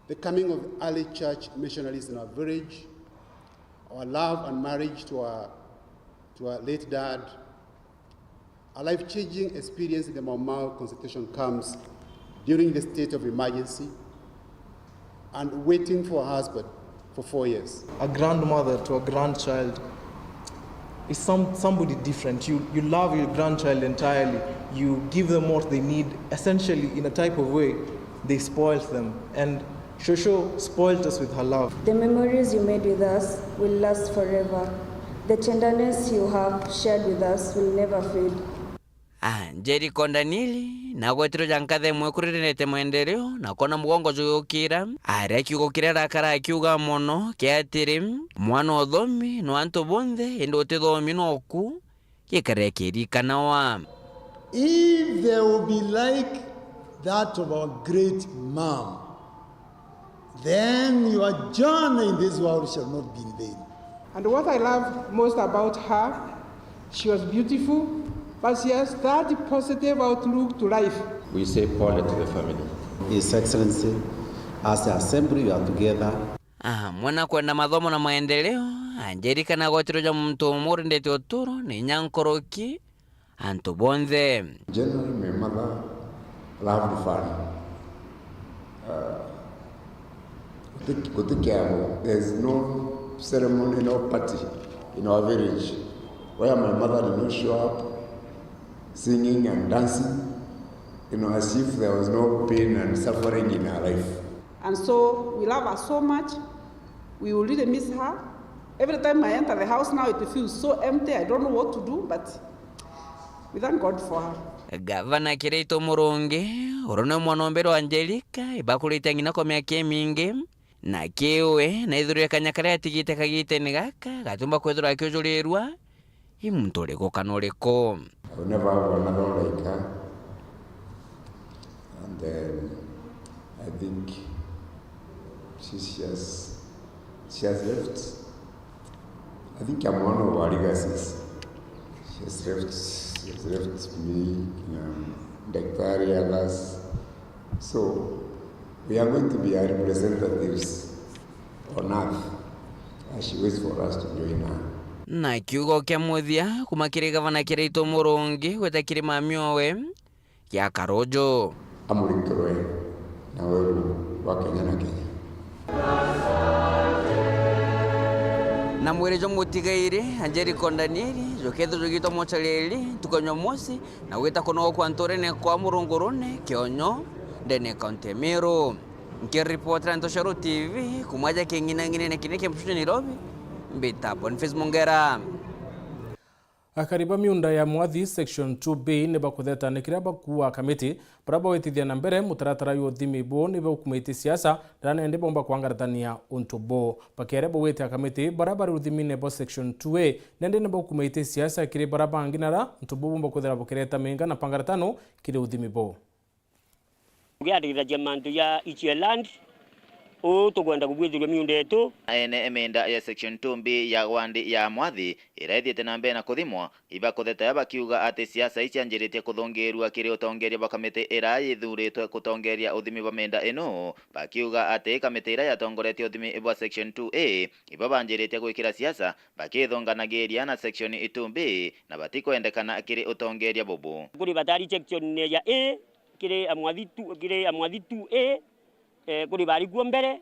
the coming of early church missionaries in our village, our love and marriage to our, to our late dad, a life-changing experience in the Mau Mau concentration camps during the state of emergency, and waiting for her husband for four years. A grandmother to a grandchild is some, somebody different. You, you love your grandchild entirely. You give them what they need, essentially, in a type of way, they spoil them. And Shosho spoilt us with her love. The memories you made with us will last forever. The tenderness you have shared with us will never fade. Ah, Jeriko Danieli, na gwetirwe ja nkatha imwe kuri rirete mwendereo, na kwona mugongo jugukira, aria kiugo kiria arakara akiuga mono, kia atiri, "Mwana uthomi no antu bonthe, indi utithomi noku gikarire kirikanawa." If there will be like that of our great mom, then your journey in this world shall not be in vain. And what I loved most about her, she was beautiful, but she has that positive outlook to life. We say pole to the family. His Excellency, as the Assembly, we are together. Ah, mwana kwenda mathomo na maendeleo, Angelika na gwetirwe ja muntu umwe urindite uturo ni inya nkoroki, antu bonthe. Generally, my mother loved fun. Uh, guti-, guti kiago. There's no ceremony, no party in our village where my mother did not show up singing and dancing, you know, as if there was no pain and suffering in her life. And so we love her so much. We will really miss her. Every time I enter the house now, it feels so empty. I don't know what to do, but we thank God for her. Gavana Kiraitu Murungi, uria ni mwana wa mbere wa Angelika, ibakurite ngina kwa miaka imingi, na kiwe na ithurire kanya karia atigite kagitene gaka, gatumba kwithirwa akiujurirwa i muntu uriku kana uriku. I will never have another one like her. And, um, I think she, she has, she has left, I think I'm one of her legacies. She has left, she has left me, um, Daktari, others. So, we are going to be her representatives on earth as she waits for us to join her. Na kiugo kia muthia kuma kiri gavana Kiraitu Murungi gwita kiri mami owe, gia Karuju. Amurikirwe na weru wa Kenya na Kenya. Na mwiri jwa mutigairi, Angelika Danieli, jukethirwa jugitwa mochari iri ntuku ya Jumamosi, na gwita kunogokwa nturene kwa Murungurune, Kionyo, ndene ya kaunti ya Meru. Nkiripotera Ntoshoro T V, kuma ja king'inang'inene kinene kia mcii Nairobi, mbita Boniface Mungera. Akari ba miunda ya Mwathi Section two B ni bakutheta ni kiria bakuua akamiti baria bawitithia na mbere mutaratara jwa uthimi buu ni baukumite siasa, na nandi baumba kwangaratania untu buu. Bakiaria bauite akamiti baria bari uthimine bwa Section two A nandi ni baukumite siasa kiri baria bangi, nara untu buu bumba kwithira bukireta minga na mpangaratano kiri uthimi buu. Tugiandikithagia mantu ja each land, uu tukwenda kubwithirua miunda yetu. Ene emenda ya Section two B ya wandi ya Mwathi iraithiite na mbere na kuthimwa, ibakutheta bakiuga ati siasa icianjiritie kuthungirua kiri utongeria bwa kamiti iria yithuritwe kutongeria uthimi bwa menda ino, bakiuga ati kamiti iria yatongoretie uthimi bwa Section two A ibo banjiritie gwikira siasa bakithunganagiria na Section two B na batikwendekana kiri utongeria bubu. Kuri batari Section ya A, kiri Amwathi two, kiri Amwathi two A, eh, kuri bari kuo mbere.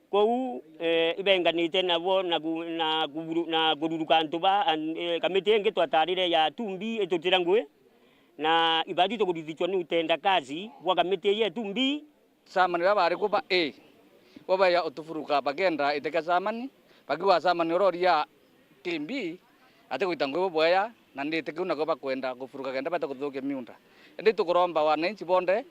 Kwou, eh, ibenganite nabo na ku-, na kuburu-, na kururuka antu ba, an-, eh, kamiti ingi twatarire ya two B itutira ngui, na ibati tukurithicwa ni utenda kazi bwa kamiti ii ya two B. Chairman baria bari ku ba A, bo beya utufuruka bakienda ite kia chairman, bakiuga chairman uroria T B, atigwita ngugi bubwega, na nditi kiu nakio bakwenda kufuruka kenda bate kuthukia miunda. Indi tukuromba wananchi bonthe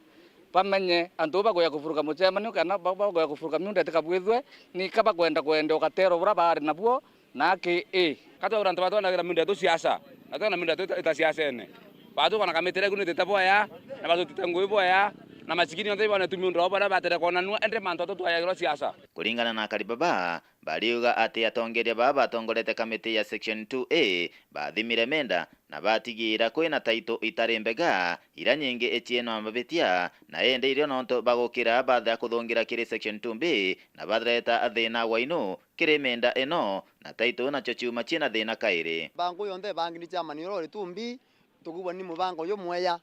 bamenye antu bau bakuya kufuruka mucemanio kana ba-, bakuya kufuruka miunda itikabwithue, ni ka bakwenda kwenda ugatero buria baari nabuo na aki ii. Ka twagura antu batwanagira miunda yetu siasa, na twena miunda yetu ita-, ita siasene. Batuka na kamiti iria ikunitite bwega, na batutite ngugi bwega, na macikini onthe ibone tu miunda o baria batere kwonanua, indi mantu atu twayagirwa siasa. Kuringana na akari baba, bariuga ati atongeria baa batongorete kamiti ya Section two A bathimire menda na batigiira kwina taito itari mbega, iria nyingi iciina mabitia, na indi irio nontu bagukira batha kuthungira kiri Section two B na bareta thina wa inu kiri menda ino, na taito nacio ciuma ciina thina kairi. Mbango yonthe ibangi ni chairman urori two B, tukuigua ni mubango jumweya.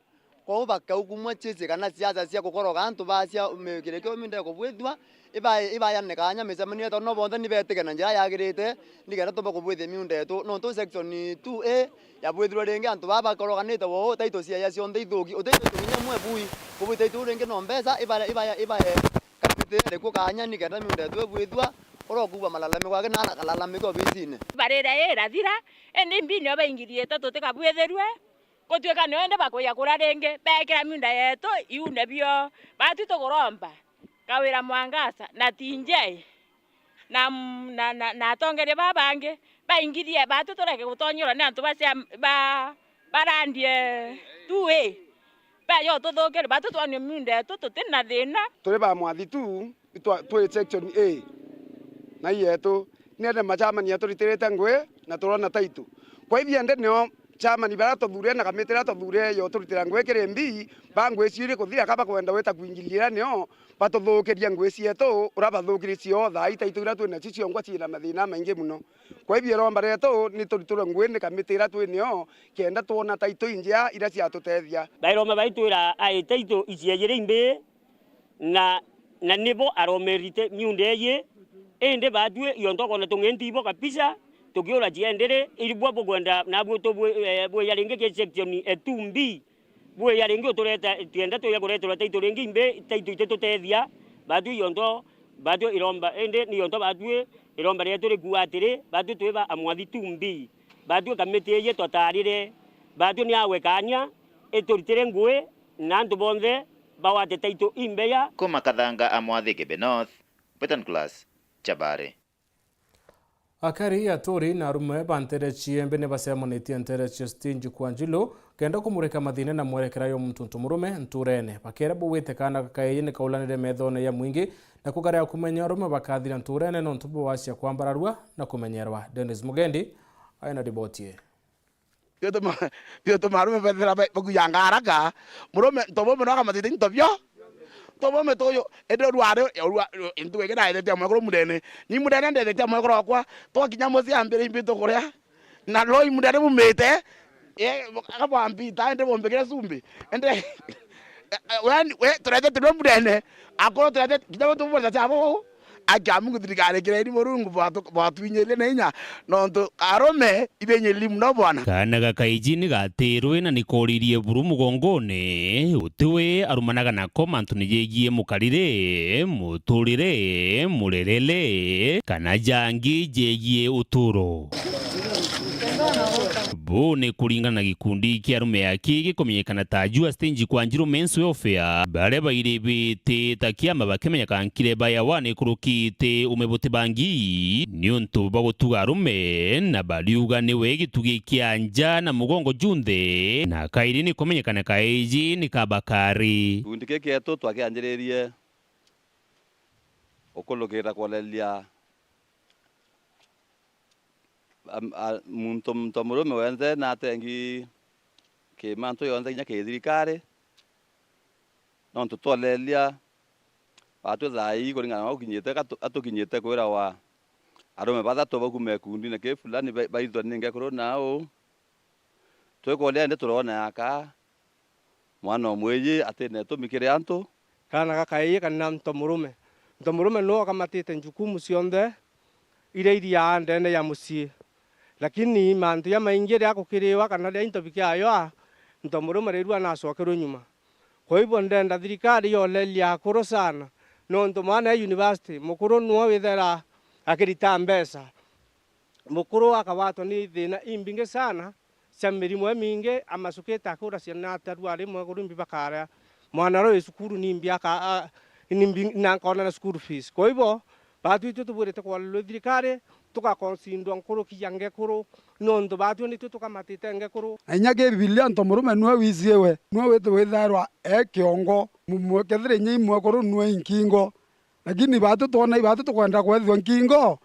Kwou bakaukumua ciici kana siasa cia gukoroga antu baa cia mi-, kiri kio miunda ikubwithua, iba-, ibayane kanya micemanio yetu, no bonthe ni betige na njira yagirite, nikenda tumba kubwithia miunda yetu. Nontu Section two A yabwithirwe ringi antu baa bakoroganite wou, title ciaya cionthe ithuki, uti title kinya imwe bui, kubwithia title ringi no mbeca, ibaya-, ibaya-, ibaye kamiti iri kuo kanya nikenda miunda yetu ibwithua, uria ukuigua malalamiko yake na akalalamika obisine. Barira ii irathira, indi mbini o baingirite tutikabwithirue. Gutwika nio indi bakwija kura ringi, beekira miunda yetu iune bio. Baatwi tuguromba Kawira Mwangaza na T J na, na, na, na atongeria baa bangi baingithie, baatwi tureke gutonyerwa ni antu ba cia-, ba, barandie two A. Beeja ututhukirie, baatwi twonie miunda yetu tuti na thina. Turi ba Mwathi tu, twa-, twi section A na i yetu. Ni ende machamani aturitirite ngui na turona title. Kwa hivyo ende nio chamani baria twathuurire na kamiti iria twathuurire ya uturutira ngui kiri mbi, ba ngui ciiri kuthira ka bakwenda gwita kwingiliria nio batuthukirie ngui cietu, uria bathukirie cio thaa ii title iria twi nacio cionkwa ciina mathina maingi mono. Kwa hivyo iromba rietu ni turiturwe ngui ni kamiti iria twi nio, kenda twona title injea iria ciatutethia. Bairomba baitwira ai title iciejire imbi, na, na nibo aromerite miunda iji, indi baatwi iontu ukona tung'enti ibo kabisa, tukiura ciendere, iri bwa bukwenda nabwo tubwi-, eh, bwija ringi ki section e two B, bwija ringi utureta, tienda twija kureterwa title ringi imbi, title ititutethia, baatwi iontu, baatwi iromba, indi ni iontu baatwi iromba rietu rikua atiri, baatwi twi ba Amwathi two B, baatwi kamiti iji twatarire, baatwi ni agwe kanya, ituritire ngui, na antu bonthe bagwate title imbeya. Kuma Kathanga, Amwathi Kibe North, Betan Class, Chabare. Akari, aturi na arume ba nteere cia Embe ni bacemanitie nteere cia Stage kwa Njilu kenda kumurika mathina na mwerekera ya muntu ntu murume ntuurene. Bakeera bugwite kaana gakaeyi ni kaulanire meethone ya mwingi na kugaria kumenya arume bakathira ntuurene nontu bwa wacia kwambararua na kumenyerwa. Dennis Mugendi aina riboti ii. Biotuma, biotuma arume bethira ba-, bakujanga haraka. Murume, ntoboome no akamatite into bio. Ntoboome tuyu, indi rwari, rwa-, ntuku ingi naethetie mwekuru mundene. Ni mundene ndethetie mwekuru wakwa. Twakinya mucii ambire imbi tukuria. Na loi mundene mumite. Eh, akabwambita, indi bombikire cumbi. Indi, we, we, turethete nwe mundene. Akuru turethete, kinya bo tubona chabo. Akia Mungu thirikari kireni Murungu bwatu-, bwatwinyirie na inya, nontu arume ibinyirie mono bwana. Kaana gakaiji ni gatirwe na ni kooririe buru mugongone, uti we arumanaga nako mantune jegie mukarire, muturire, murerere, kana jangi jegie uturo. Buu ni kuringana na gikundi kia arume aki gikumenyekana ta Jua Stage kwa Njiru Men's Welfare, baria bairibite ta kiama bakimenyeka nkire baya wane kurukite ume buti bangi, niuntu bwa gutuga arume, na bariuga niwe gitugi kia nja na mugongo junthe, na kairi ni kumenyekana kaiji ni ka bakari. Gikundi giki gietu twakianjiririe ukurukira kworeria Am-, a-, muntu, muntu murume wenthe natengi ki mantu yonthe kinya ki thirikari, nontu tworeria batwi thaa ii kuringana na ukinyite, atu-, atukinyite kwirawa arume bathatu bakume ikundine ki fulani ba-, baithwa ni ngekuru na uu. Twikoria indi turona yaka mwana umwe iji atina itumi kiri antu. Kaana gakaii kana nto murume. Nto murume niwe ukamatite njukumu cionthe iria iriaa ndene ya mucii. Lakini mantu jamaingi riria gukiriwa kana riria into bikiayoa, nto murume rirua nacokerwe nyuma. Kwa hivyo ndenda thirikari yoreria akuru sana, nontu mwana e university, mukuru niwe withera akirita mbeca. Mukuru akagwatwa ni thina imbingi sana cia mirimo imingi, amacukite akura ciana atarua rimwe kurumbi bakarea. Mwana ri wi cukuru nimbi aka-, a-, nimbi na nkona na school fees. Kwa hivyo, batwi itwi tubwirite kwarerua thirikari, tugakonsindwa nkuruki ya ngekuru, nontu batwi nitwi tukamatite ngekuru. Na inya ki Bibilia nto murume niwe wiciiwe, niwe witi withairwa e kiongo, mumwe kethira inya i mwekuru niwe i nkingo. Lakini batwi twona i batwi tukwenda kwethithua nkingo,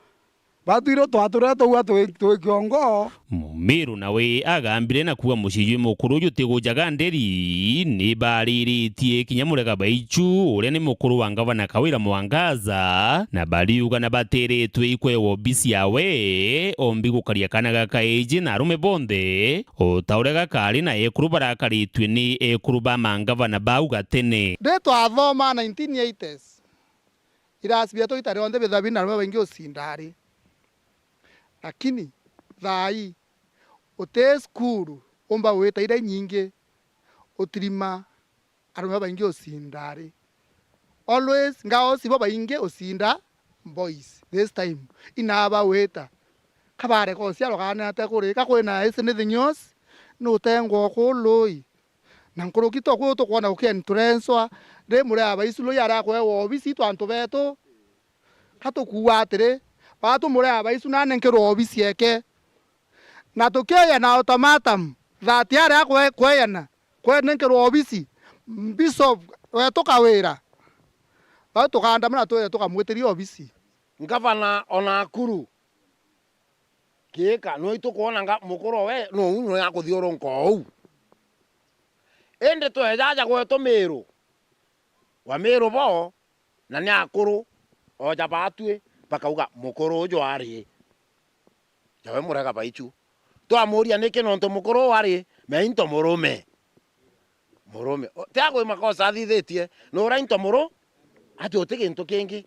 batwirwe twaturete ua twi, twi kiongo. Mumiru nawe agambire na kuuga mucii jwi mukuru juti gujaga nderi, ni bariritie kinya murega baichu, uria ni mukuru wa ngavana Kawira Mwangaza, na bariuga na batiritwe ikwegwa obisi yawe, ombi gukaria kana gakaiji na arume bonthe, o ta uria gakari na ekuru barakaritue ni ekuru ba mangavana bau gatene. Ndi twathoma nineteen eighties. Irasi bietu ita rionthe bithagwa bina arume baingi ucinda ari. Lakini thaa ii, uti cukuru umba gwita iria inyingi utirima arume babaingi ucinda ari. Always girls ibo baingi ucinda boys. This time, inaba wita. Kabareka uciarwa kana ate kuri, ka kwina is anything else? nutengwa o kuu lui. Na nkuruki to kuu tukwona gukienturenswa, ri murea baisu lui aria akwewa obisi twa antu betu. Ka tukuuga atiri, batu murea baisu na anenkirwe obisi eke. Na tukioya na ultimatum that aria akwe-, kweyana, kwenenkerwa obisi, Bishop wetu Kawira, bau tukaandamana twire tukamwitiria obisi. Ngavana o Nakuru, kiika, nui tukwona nga-, mukuru we, nuu nui akuthiurunka uu. Indi tweja aja gwetu Miru, wa Miru bo, na ni akuru, o ja baatui, bakauga, "Mukuru uju ari jawe murega baichu." Twamuria, "Niki?" Nontu mukuru uu ari meinto murume. Murume. O, ti agwi makosa athithitie, ni ura into muru, ati uti gintu kingi.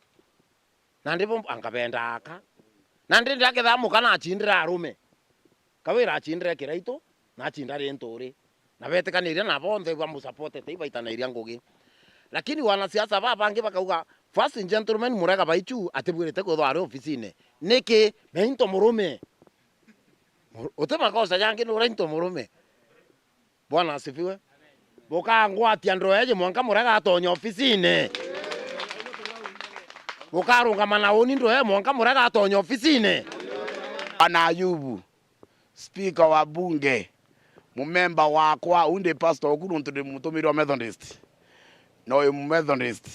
Nandi bo anga benda aka. Nandi ndaketha muka nachindira arume. Kawira achindire Kiraitu, na achinda ri Nturi. Na betikaniria na bonthe bamusapotete, ibaitanairia ngugi. Lakini wanasiasa baa bangi bakauga, "First gentleman Murega Baichu atibwirite kwithwa ari ofisine. Niki? Me into murume." Uti makosa jangi, ni ura into murume. Bwana asifiwe. Bukangwatia ndoeji mwanka Murega atonya ofisine. Bukarungama na uni ndoe mwanka Murega atonya ofisine. Bwana Ayubu, Speaker wa bunge, mumemba wakwa, uu ndi pastor oku nontu ndi mutumiri wa Methodist. Na uyu Methodist.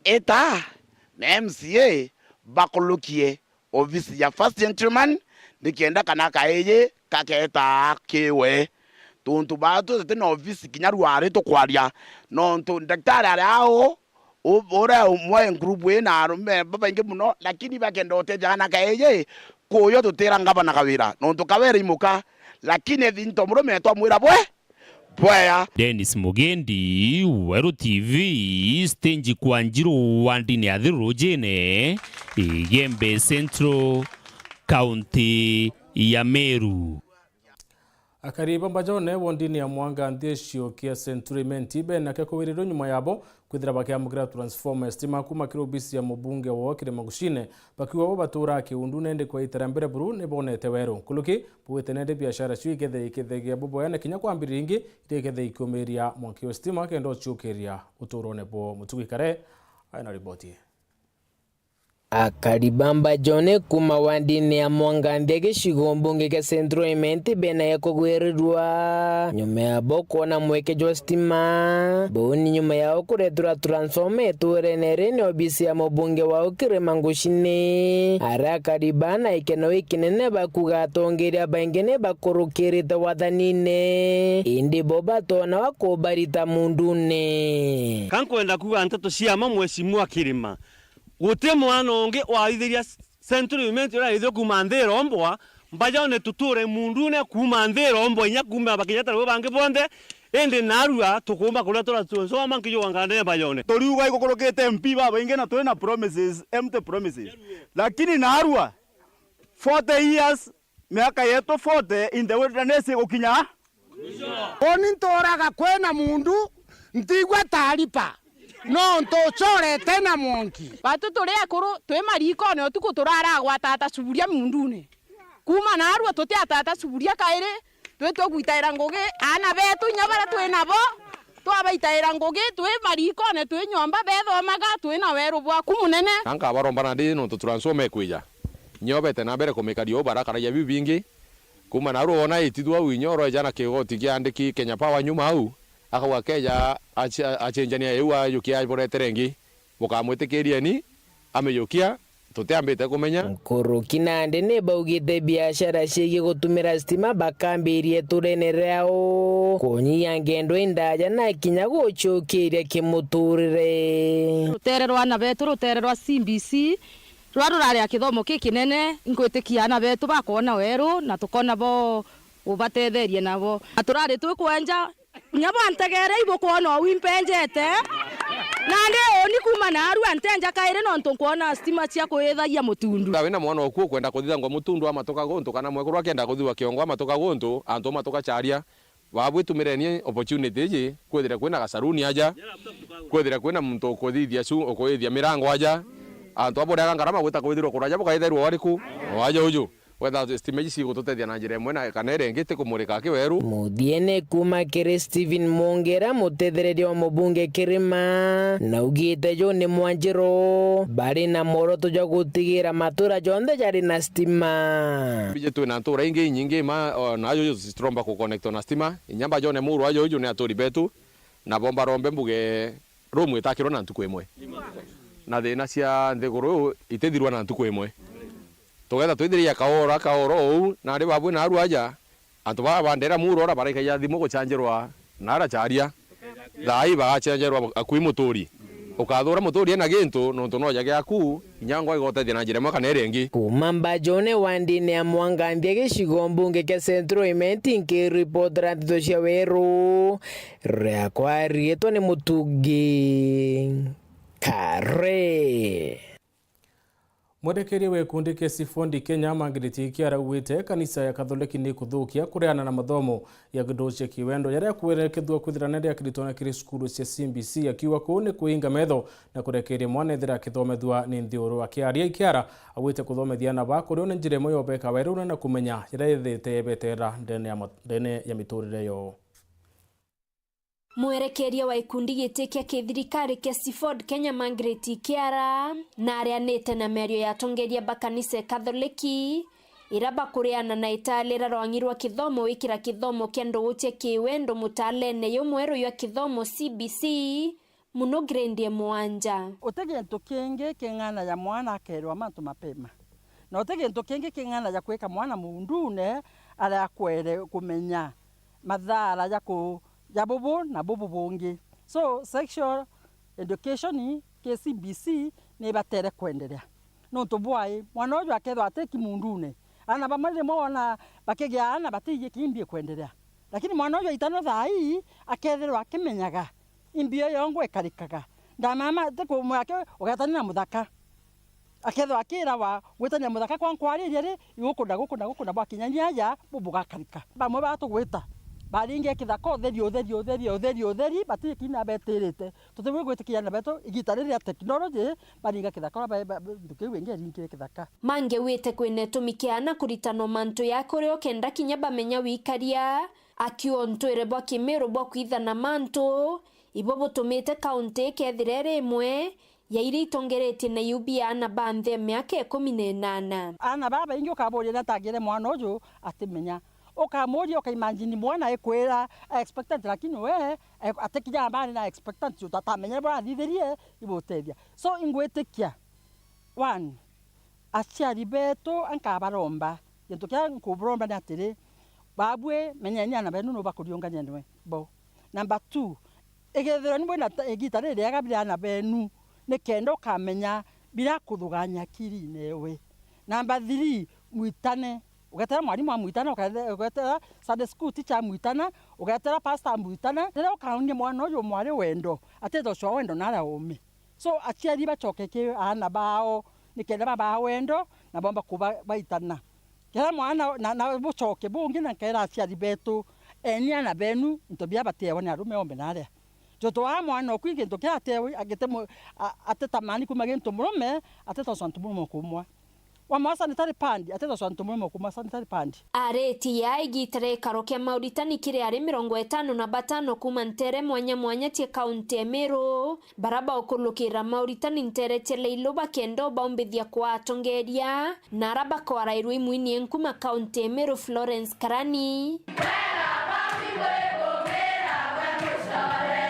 Ita na M C A bakurukie ofisi ya first gentleman, nikenda kana kaiji kaketaa kiwe. Tontu baa tuti na ofisi kinya rwari tukwaria, nontu ndaktari ari au, u-, uria umwe group ii na arume babaingi mono, lakini bakenda utethia na kaiji, kuyo tutira ngavana Kawira, nontu Kawira imuka, lakini ethi nto murume twamwira bwe, bwea. Dennis Mugendi, Weru T V, stage kwa Njiru wa ndini ya Thiru Rujine, Igembe Central, County ya Meru. Akari ba Mbajone wondini ya Mwanga nthi icigo kia Century Imenti bena kia kuwirirua nyuma yabo kwithira bakiamukira transformer ya stima kuma kiri obisi ya mubunge wao Kirima Ngucine, bakiuga bo baturaa kiundune indi kwa itara mbere buru ni bonete weru. Nkuruki bugite nende biashara cio ikethia ikithagia buboya na kinya kwambiriria ingi iria ikethia ikiumiria mwanki wa stima kenda uciukiria uturone bwo. Mutugi Kare aina riboti. Akari ba Mbajone kuma wandini ya Mwanganthia gicigo mbunge kia Central Imenti bena ya kugwirirua nyuma yabo kwona mweke jwa stima. Bau ni nyuma yao kureterwa transformer iturene ri ni obisi ya mubunge wao Kirima Ngucine. Aria akari baa na ikeno ikinene bakuga atongeria baingi ni bakurukirite wathanine, indi bo batona wa kubarita mundune. Ka nkwenda kuga nteto cia ma Mheshimiwa Kirima. Guti mwana ungi waithiria Century Imenti uraithio kuuma nthi irombwa, Mbajone tuture mundune kuuma nthi irombwa inya kuuma bakinya tariwe bangi bonthe, indi narua tukuumba kuria tura tucoma nkijuga ngandene Mbajone. Turiuga igukurukite M P babaingi na turi na promises, empty promises. Lakini narua, forty years, miaka yetu forty in the wilderness igukinya. Uni ntuuraga kwina mundu, ntigua taarifa, nontu ucorete na mwanki. Batu turi akuru, twi mariikone utuku turaragwa atata suburia mundune. Kuuma naarua tutiatata suburia kairi, twi tugwitaira ngugi, aana betu inya baria twi nabo, twabaitaira ngugi, twi mariikone, twi nyomba bethomaga, twi na weru bwaku munene. Na nkabaromba nandi nontu transformer ikwija. Nyo bete na mbere kumikaria uu barakaragia biu bingi. Kuuma naarua wona itithua au inya uroeja na kigoti kia andiki Kenya Power nyuma au, akauga keja aci-, acenjania iu ajukia aburetere ingi, bukamwitikiirieni, amijukia, tutiambite kumenya. Nkuruki nandi ni baugite biashara ciigi gutumira stima bakambirie iturene riao, kunyia ngendo indaaja na kinya gucukiiria kimuturire. Rutere rwa aana betu, rutere rwa C B C, ruria rurari a kithomo kikinene, ingwitikia aana betu bakoona weru na tukoona bo ubatetherie nabo. Na turari twikwenja, kinya bwantegeere ibukwona uu impenjete. Nandi uuni kuuma naarua ntenja kairi nontu nkwona stima cia kwithagia mutundu. Wina mwana oku ukwenda kuthithangwa mutundu amatuka guntu, kana mwekuru akenda kuthithua kiongo amatuka guntu, antu amatuka charia. Babu itumireni opportunity iji, kwithire kwina gasaruni aja, kwithire kwina muntu ukuthithia cu-, ukuithia mirango aja, antu aburiaga ngarama gwita kwithirwa kuraja bukaithairwa wariku? O aja uju. Whether stima iji cigututethia na njira imwe na kana iria ingi, ti kumurika kiweru. Muthiene kuma kiri Stephen Mungera, mutethereria wa mubunge Kirima, naugite juu ni mwanjiro bari na mworoto jwa gutigira matura jonthe jari na stima. Bije twina ntura ingi inyingi ma, o, najo citiromba ku connectwa na stima. Inya mbajone muru ajo uju ni aturi betu, na bomba rombe mbuge room itakirwa na ntuku imwe. Na thina cia nthiguru itithirwa na ntuku imwe. Tugetha twithiria kaoro kaoro uu, nari babui na aru aja, antu baa bandera muru ora baraikagia thimu gucanjirwa na ara charia. Thaa ii bagacenjerwa akui muturi. Ukathura muturi ena gintu, nontu noja giaku, inya ngwa igotethia na njira imwe kana iria ingi. Kuma Mbajone wandine ya Mwanganthia gicigo mbunge kia Central Imenti, nkiripotera nteto cia Weru, riakwa riitwa ni Mutungi Kare. Mwerekeria wa gikundi kia Siford Kenya, Margaret Kiara, augite kanisa ya Kathoreki ni kuthukia kureana na mathomo ya kindu cia kiwendo jaria kwerekethua kwithira ni riakiritwe na kiri cukuru cia C B C, akiuga kuu ni kuinga metho na kurekeria mwana ethira akithomethua ni nthi uru. Akiaria, Kiara augite kuthomethia aana ba kurio ni njira imwe ya ubeka werune na kumenya jaria ithite yebetera ndene ya ma-, ndene ya miturire yoo. Mwerekeria wa gikundi giti kia kithirikari kia Siford Kenya, Margaret Kiara, na areanite na miario ya atongeria ba kanisa e Kathoreki, ira bakuriana na italira rwang'i rwa kithomo wikira kithomo kia ndugu cia kiwendo mutalene jumweru jwa kithomo C B C, muno grade ya mugwanja. Uti gintu kingi king'anaja mwana akerwa mantu mapema, na uti gintu kingi king'anaja kwika mwana muundune aria akwere kumenya mathaara ja ku-, ja bubu na bubu bungi. So, sexual education ki C B C ni ibatere kwenderea. Nontu bwai, mwana uju akethwa ati kimundune, aana bamwe rimwe wona bakigia aana batiji kimbi kwenderea. Lakini mwana uju aitanwa thaa ii, akethirwa akimenyaga imbio yongwa ikarikaga. Ndamama ti kumwake ugetania na muthaka. Akethwa akirawa, gwitania muthaka kwa nkwaririe ri, guku na guku na guku na bwakinyania aja, bubugakarika. Bamwe batugwita, baringe kithaka utheri, utheri, utheri, utheri, utheri, batikina betirite. Tutibui gwitikia aana betu, igita riri ria technology, baringa kithaka, ba, ba, ntuki iu ingi iringire kithaka. Mange wite kwina itumi kia aana kuritanwa mantu ya kurio kenda kinya bamenya wikaria, akiuga untwire bwa kimiru bwa kwithana mantu, ibo butumite kaunti ikethira iri imwe ya iria itongeretie na U B A aana ba nthi ya miaka ikumi na inana. Aana baa baingi ukaburia ni atangire mwana uju atimenya. Ukamuria, ukaimanjini mwana aikwira a expectant, lakini we, e, atikinyaga mbari na expectant, utatamenye bwathithirie ibutethia. So, ingwitikia, one, aciari betu ankabaromba, gintu kia nkuburomba ni atiri, babui menyeni aana benu nu bakuriungania nwe bo. Number two, igethirwa ni bwina ta-, igita ririega biri aana benu, ni kenda ukamenya birakuthugania akirine ewe. Number three, mwitane. Ugetera mwarimu amwitana, ugethe-, ugetera Sunday school teacher amwitana, ugetera pastor amwitana. Riria ukaonia mwana uyu mwari wendo, atithocwa wendo na aria ume. So, aciari bacoke ki aana bao, nikenda babaa wendo, na bomba kuba baitana. Kira mwana, na, na bucoke bungi, na nkeera aciari betu, eni aana benu into biria batiewa ni arume ombe na aria. Jontu waa mwana oku i gintu kiria atewe, agite mu-, a-, atitamani kuma gintu murume, atitocwa ntu murume kumwa. Wamwa sanitary pad, atithocwa ntu murume kumwa sanitary pad. Aritie ya igita ria gikaro kia mauritani kiri ari mirongo itano na batano kuma ntere mwanya mwanya cia kaunti ya Meru, bara baukulukira mauritani ntere cia Leilu bakenda ubaumbithia kwa atongeria, na ara bakwarairwa imwini nkuma kaunti ya Meru Florence Karani,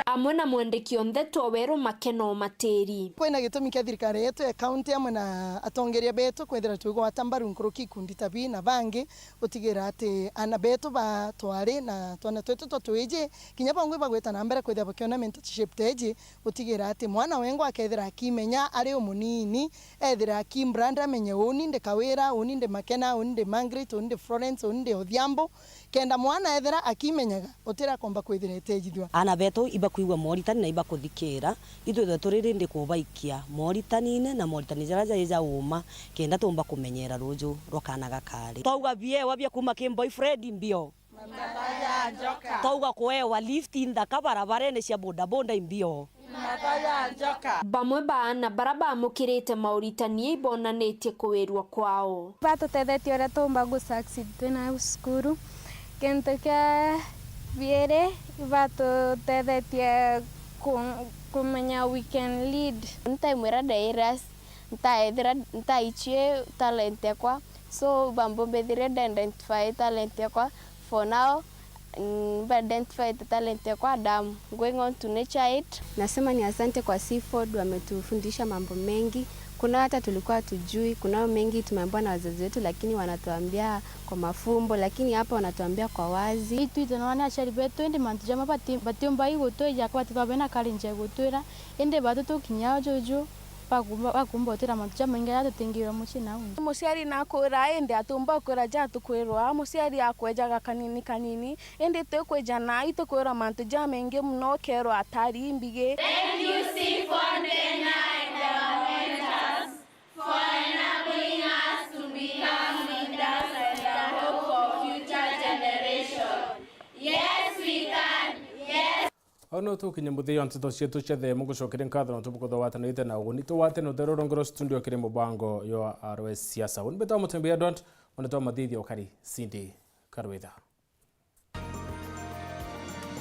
amwe na mwandiki o ntheto Weru Makeno Matiri. Kwina gitumi kia thirikari yetu ya kaunti amwe na atongeria betu kwithira twigwata mbaru nkuruki ikundi ta bii na bangi, gutigira ati aana betu ba twari na twana twetu twa twiji, kinya bongwa ibagwita na mbere kwithira bakiona mentorship ta iji, gutigira ati mwana wengwa akethira akimenya ari umunini, ethira akimbrand amenye, uuni ndi Kawira, uuni ndi Makena, uuni ndi Margaret, uuni ndi Florence, uuni ndi Odhiambo, kenda mwana ethira akimenyaga, utira akomba kwithira etejithua. Aana betu ibakwigua moritani na ibakuthikira, itwithwe turi rindi kubaikia moritanine na moritani jaria jari ja uuma, kenda tumba kumenyera ruju rwa kaana gakari. Twauga biewa bia kuma ki boyfriend mbio. Twauga kuewa lift nthaka barabarene cia bodaboda imbio. Bamwe ba aana bara baamukirite mauritani ibonanitie kuwirua kwao. Batutethetie uria tuumba gu succeed twina au cukuru. Kintu kia biiri, ibatutethetie ku-, kumenya we can lead. Ntaimwira ndaira ntaethira ntaichie talent yakwa, so bambumbithirie nda identify talent yakwa. For now, mm, mba identify the talent yakwa, and I'm going on to nature it. Nasema ni asante kwa Seafood, wametufundisha mambo mengi. Kuna hata tulikuwa tujui, kunao mengi tumeambiwa na wazazi wetu, lakini wanatuambia kwa mafumbo, lakini hapa wanatuambia kwa wazi. Itwite nona ni aciari betu, indi mantu jamwe bati-, batiumba igutwija, kwati twabe na courage ya gutwira, indi batu tukinya juju, bakumba, bakumba utwira mantu jamaingi jaria tutingirwa mucii nau. Muciari nakwira, indi atiumba kwira ja tukwirwa. Muciari akwejaga kanini kanini, indi twi kwijana, itukwirwa mantu jamaingi muno, ukeerwa atari imbigi. Thank you, Seafood Kenya and our mentors, for enabling us to become leaders and a hope for future generation. Yes, we can. Yes. Au no tukinye muthia wa nteto cietu cia themu. Ngucokeria nkatho nontu bukuthugatanite na uguni. Tugwatene utheru rungi rwa studio kiri mubango jwa Arwe Siasa. Uni mbetwa Mutembeya Edward, uni twa mathithia ukari Cindy Karwitha.